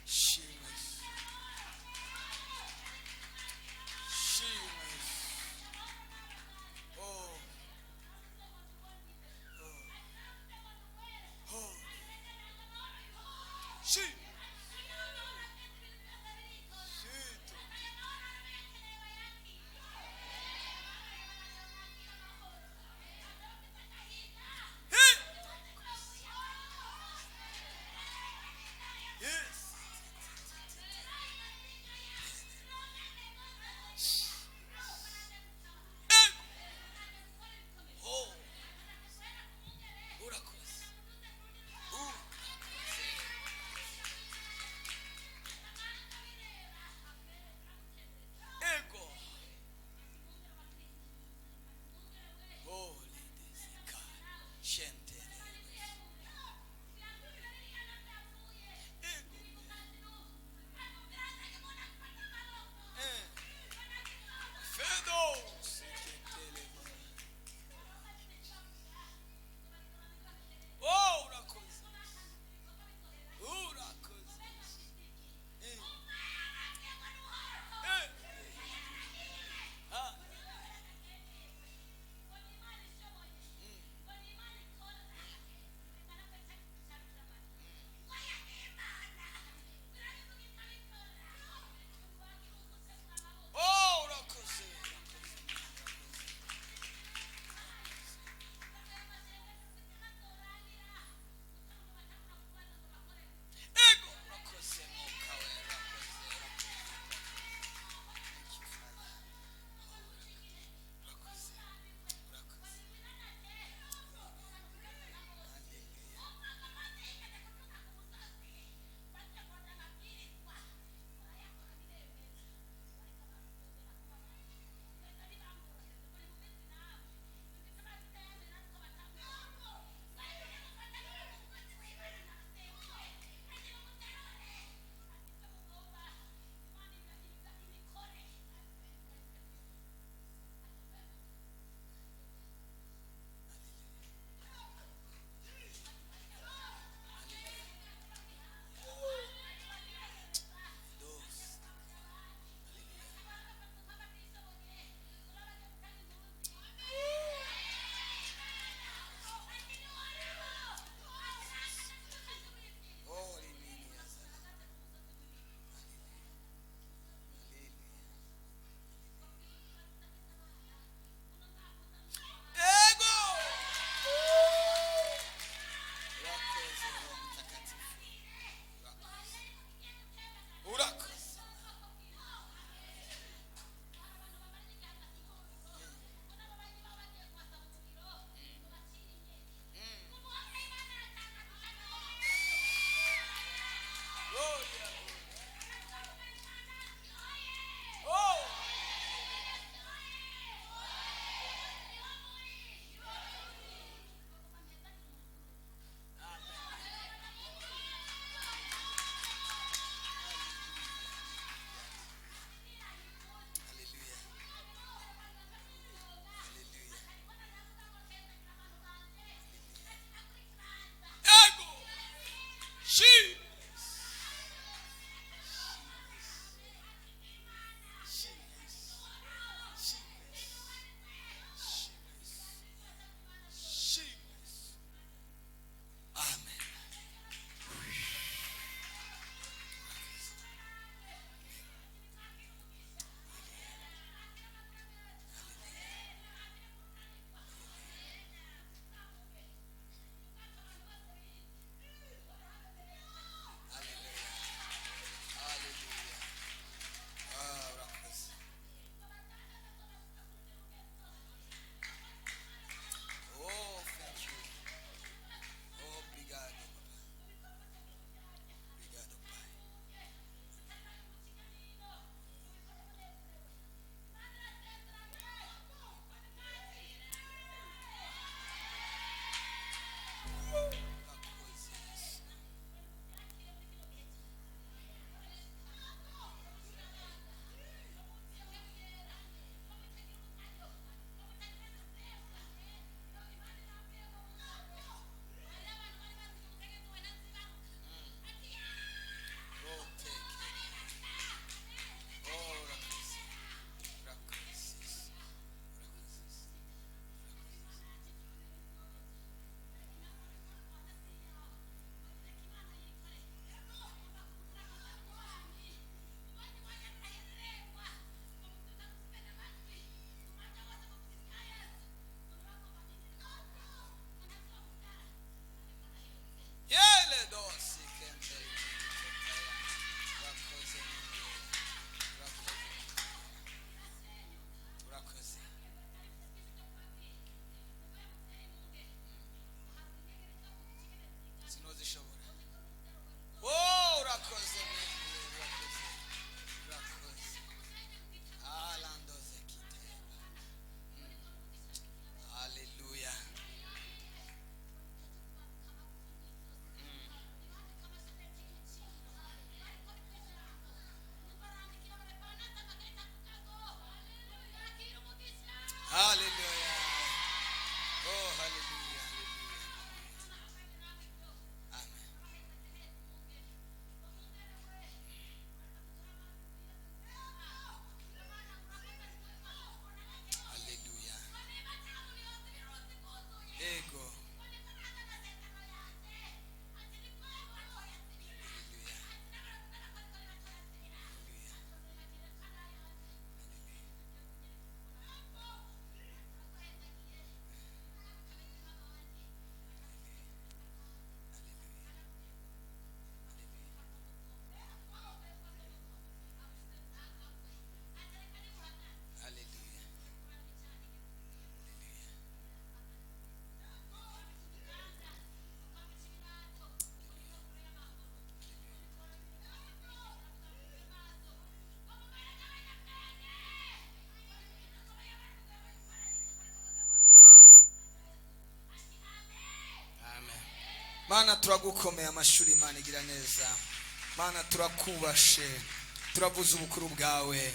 She. She. Oh. Oh. She. Yes. Oh. Urakoze. Urakoze. Ego. Holy desika. Shentere. Ego. Eh. Fedo. Seketele. Oh, urakoze. Urakoze. Eh. Eh. Ah. Oh, urakoze. Ego. Urakoze, Mwuka Wera, urakoze, urakoze. Thank you, Father. Urakoze, urakoze. Hallelujah. Dos. Oh, nini sana. Ego. Urakoze, Roho Mtakatifu. Urakoze. Urakoze. Gloria. Oh. Hallelujah. Hallelujah. Ego. She. She. She. She. She. Amen. Turagukomeye amashuri. Imana igira neza. Mana, turakubashe, turavuza ubukuru bwawe.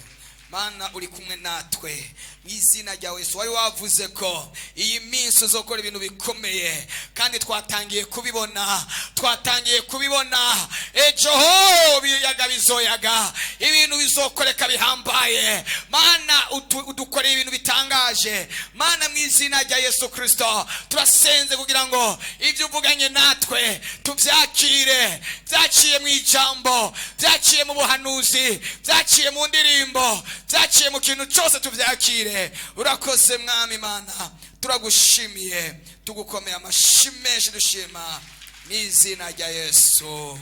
Mana, uri kumwe natwe mu izina rya Yesu. Wari wavuze ko iyi minsi uzokora ibintu bikomeye, kandi twatangiye kubibona, twatangiye kubibona. Ejo ho biyaga bizoyaga, ibintu bizokoreka bihambaye. Mana, udukoreye ibintu bitangaje. Mana, mu izina rya Yesu Kirisito, turasenze kugira ngo ibyo uvuganye natwe tubyakire. Byaciye mu ijambo, byaciye mu buhanuzi, byaciye mu ndirimbo, byaciye mu kintu cyose, tubyakire. Urakoze Mwami Mana, turagushimiye, tugukomeye amashyi menshi, dushima mu izina rya Yesu,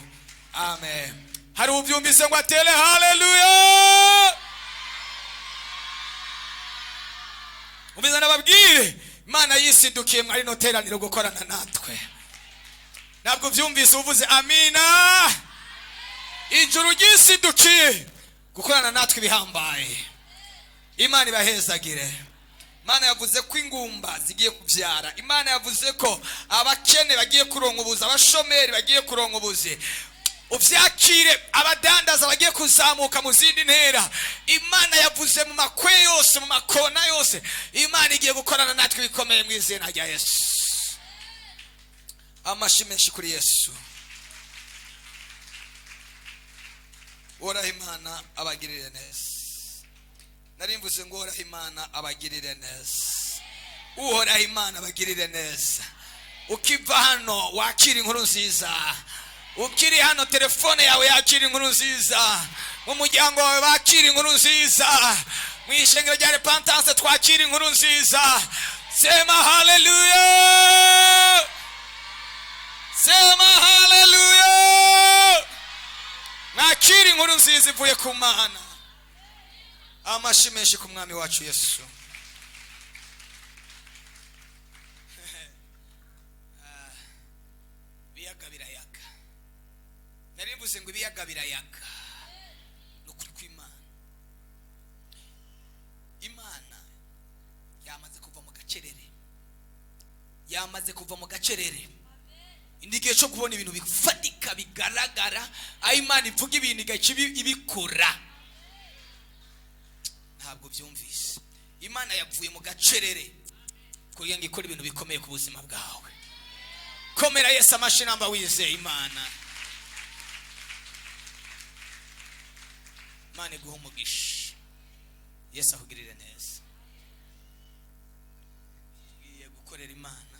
amen. Hari ubyumvise ngo atere haleluya. Umviza nababwire, Imana yisidukiye mwari no teraniro gukorana natwe. Ntabwo ubyumvise, uvuze amina. Ijuru ryisidukiye gukorana natwe ibihambaye. Imana ibahezagire. Imana yavuze ko ingumba zigiye kubyara. Imana yavuze ko abakene bagiye kuronka ubuzi, abashomeri bagiye kuronka ubuzi, ubyakire. Abadandaza bagiye kuzamuka mu zindi ntera. Imana yavuze mu makwe yose, mu makona yose, Imana igiye gukorana natwe ibikomeye mu izina rya Yesu. Amashyi menshi kuri Yesu. Uhoraho Imana abagirire neza. Nari mvuze ngo Uhoraho Imana abagirire neza. Uhoraho Imana abagirire neza. Ukiva hano wakira inkuru nziza. Ukiri hano telefone yawe yakira inkuru nziza, mu muryango wawe bakira inkuru nziza, mu ishengero rya Repentance twakira inkuru nziza. Sema haleluya, sema haleluya. Mwakira inkuru nziza ivuye ku Mana. Amashyi menshi ku Mwami wacu Yesu. Ibiyaga birayaga. Nari mvuze ngo ibiyaga birayaga. Ni ukuri kw'Imana, Imana yamaze kuva mu gacerere, yamaze kuva mu gacerere. Ni igihe cyo kubona ibintu bifatika bigaragara, aho Imana ivuga ibintu igaca ibikora. Ntabwo byumvise. Imana yavuye mu gacerere kugira ngo ikore ibintu bikomeye ku buzima bwawe. Komera Yesu amashyi namba wizeye Imana. Imana iguhe umugisha, Yesu akugirire neza. Tugiye gukorera Imana,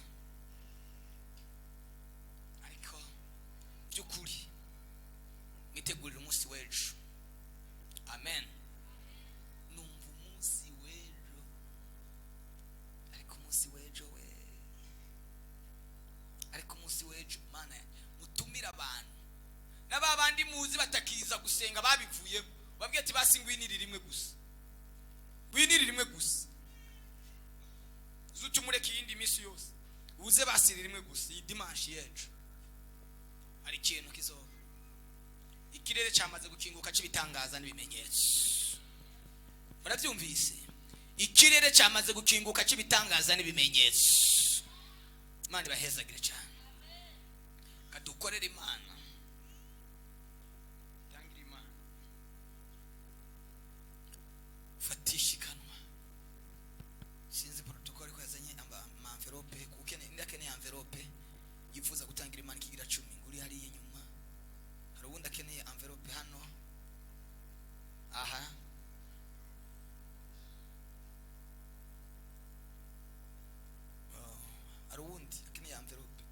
ariko by'ukuri mwitegurire umunsi w'ejo. Amen. Numva umunsi w'ejo, ariko umunsi w'ejo we, ariko umunsi w'ejo, Mana yanjye, mutumire abantu na ba bandi muzi batakiza gusenga babivuyemo, babwiye ati basi ngwinirire rimwe gusa, ngwinirire rimwe gusa, zuca umureke iyindi minsi yose, uze basire rimwe gusa iyi dimanshi y'ejo. Hari ikintu kizoba. Ikirere cyamaze gukinguka cy'ibitangaza n'ibimenyetso. Murabyumvise? Ikirere cyamaze gukinguka cy'ibitangaza n'ibimenyetso. Imana ibahezagire cyane. Kadukorere Imana, tangire Imana, fatisha ikanwa. Sinzi protocol ko yazanye ama envelope, kuko ukeneye, akeneye envelope yifuza gutangira Imana ikigira 10, nguri hariya inyuma. Hari uwundi akeneye envelope hano? Aha. Oh, hari uwundi akeneye envelope?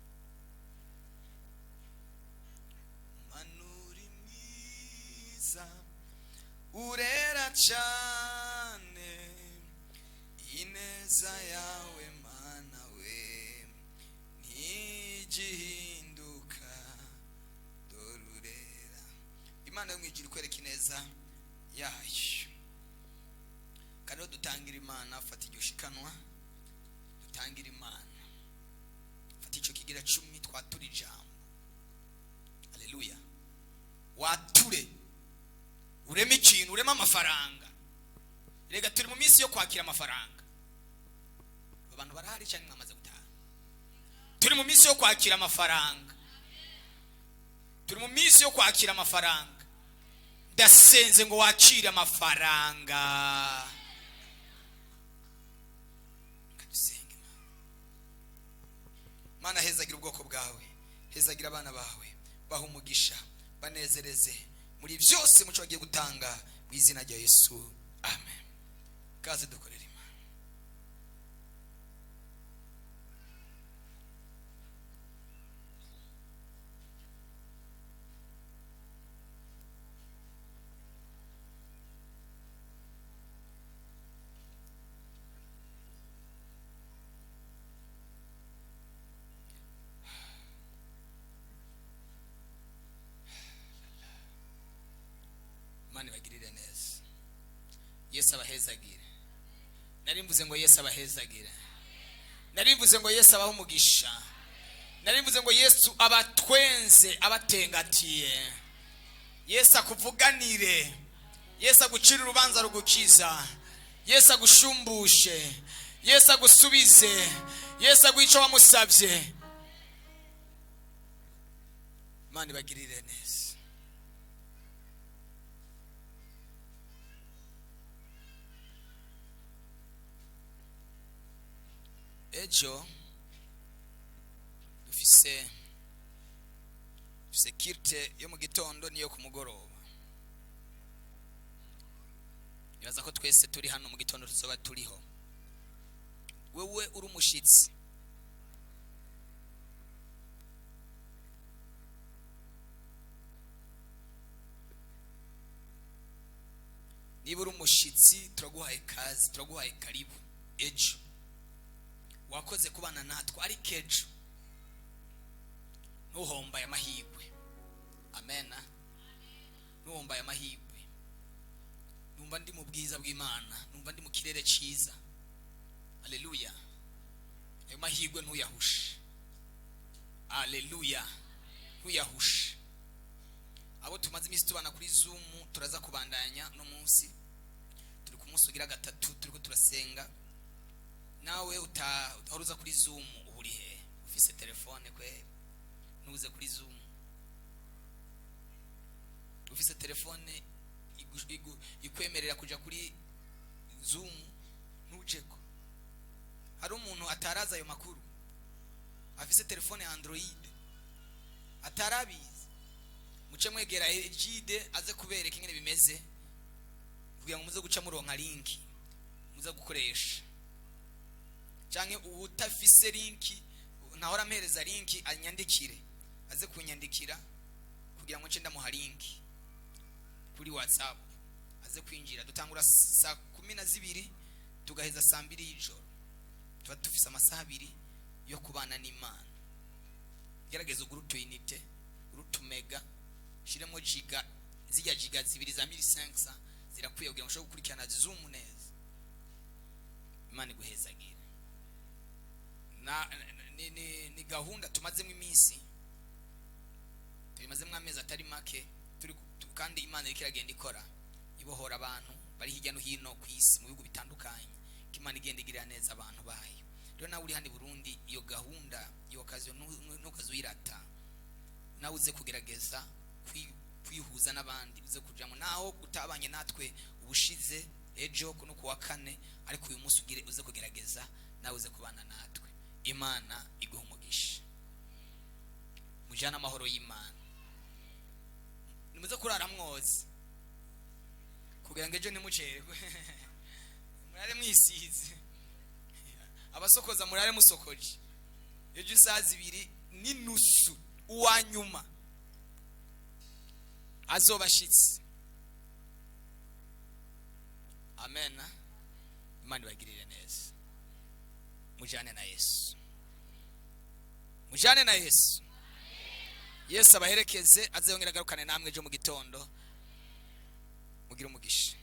Manuri mwiza, urera cyane, ineza yawe Mana we ntigihinduka, dore urera. Imana yo mwijuru ikwereka ineza yayo. Kandi rero dutangira Imana. Fata igishikanwa, dutangira Imana. Fata icyo kigira 10, twatura ijambo. Haleluya. Wature, ureme ikintu, ureme amafaranga. Rega turi mu minsi yo kwakira amafaranga. Abantu barahari cyane, mwamaze gutaha. Turi mu minsi yo kwakira amafaranga. Turi mu minsi yo kwakira amafaranga. Ndasenze ngo wakire amafaranga. Reka dusenge Imana. Mana, hezagira ubwoko bwawe, hezagira abana bawe, baha umugisha, banezereze muri byose muco bagiye gutanga, mu izina rya Yesu, amen. Kaze dukorere Imana. Imana ibagirire neza. Yesu abahezagire. Nari mvuze ngo Yesu abahezagire. Nari mvuze ngo Yesu abahe umugisha. Nari mvuze ngo Yesu abatwenze, abatengatiye. Yesu akuvuganire. Yesu agucire urubanza rugukiza. Yesu agushumbushe. Yesu agusubize. Yesu aguhe icyo wamusabye. Imana ibagirire neza. Ejo dufise culte yo mu gitondo n'iyo ku mugoroba. Nibaza ko twese turi hano mu gitondo tuzoba turiho. Wewe uri umushitsi, niba uri umushitsi, turaguhaye kazi, turaguhaye karibu. Ejo wakoze kubana natwe, ariko ejo ntuhombaye amahirwe. Amena. Ntuhombaye amahirwe. Numva ndi mu bwiza bw'Imana, numva ndi mu kirere cyiza. Haleluya. Ayo mahirwe ntuyahushe. Haleluya, ntuyahushe. Abo tumaze iminsi tubana kuri Zoom, turaza kubandanya no munsi. Turi ku munsi ugira gatatu turiko turasenga. Nawe utahora uza kuri Zoom, uba uri he? Ufise telefone kwe, ntuze kuri Zoom. Ufise telefone ikwemerera kuja kuri Zoom, ntujeko. Hari umuntu ataraza ayo makuru, afise telefone ya Android, atarabizi? Muce mwegera Egide aze kubereka ingene bimeze, kugira ngo muze guca muronka link muze gukoresha. Canke utafise link, ntahora ampereza link, anyandikire, aze kunyandikira kugira ngo nce ndamuha link kuri WhatsApp aze kwinjira. Dutangura saa 12, tugaheza saa 2 y'ijoro. Tuba dufise amasaha 2 yo kubana n'Imana. Gerageza ugure utu unité, ugure utu mega, shiremo giga, zirya giga 2 za 1500 zirakwiye kugira ngo ushobore gukurikirana Zoom neza. Imana iguhezagire. Ni gahunda tumazemo iminsi, tumazemo amezi atari make turi kandi Imana iriko iragenda ikora, ibohora abantu bari hirya no hino ku isi mu bihugu bitandukanye, ko Imana igenda igirira neza abantu bayo. Rero nawe uri hano i Burundi, iyo gahunda, iyo occasion ntukaze uyirata. Nawe uze kugerageza kwihuza n'abandi, uze kujamo naho utabanye natwe ubushize, ejo no kuwa kane, ariko uyu munsi uze kugerageza nawe uze kubana natwe. Imana iguhe umugisha. Mujane amahoro y'Imana. Nimuze kurara mwoze kugira ngo ejo ntimucererwe. Murare mwisize, abasokoza murare musokoje. Ejo isaha 2:30 uwa nyuma azoba ashitse. Amen. Imana ibagirire neza. Mujane na Yesu, mujane na Yesu. Yesu abaherekeze, azongera agarukane namwe ejo mu gitondo. Mugire umugisha.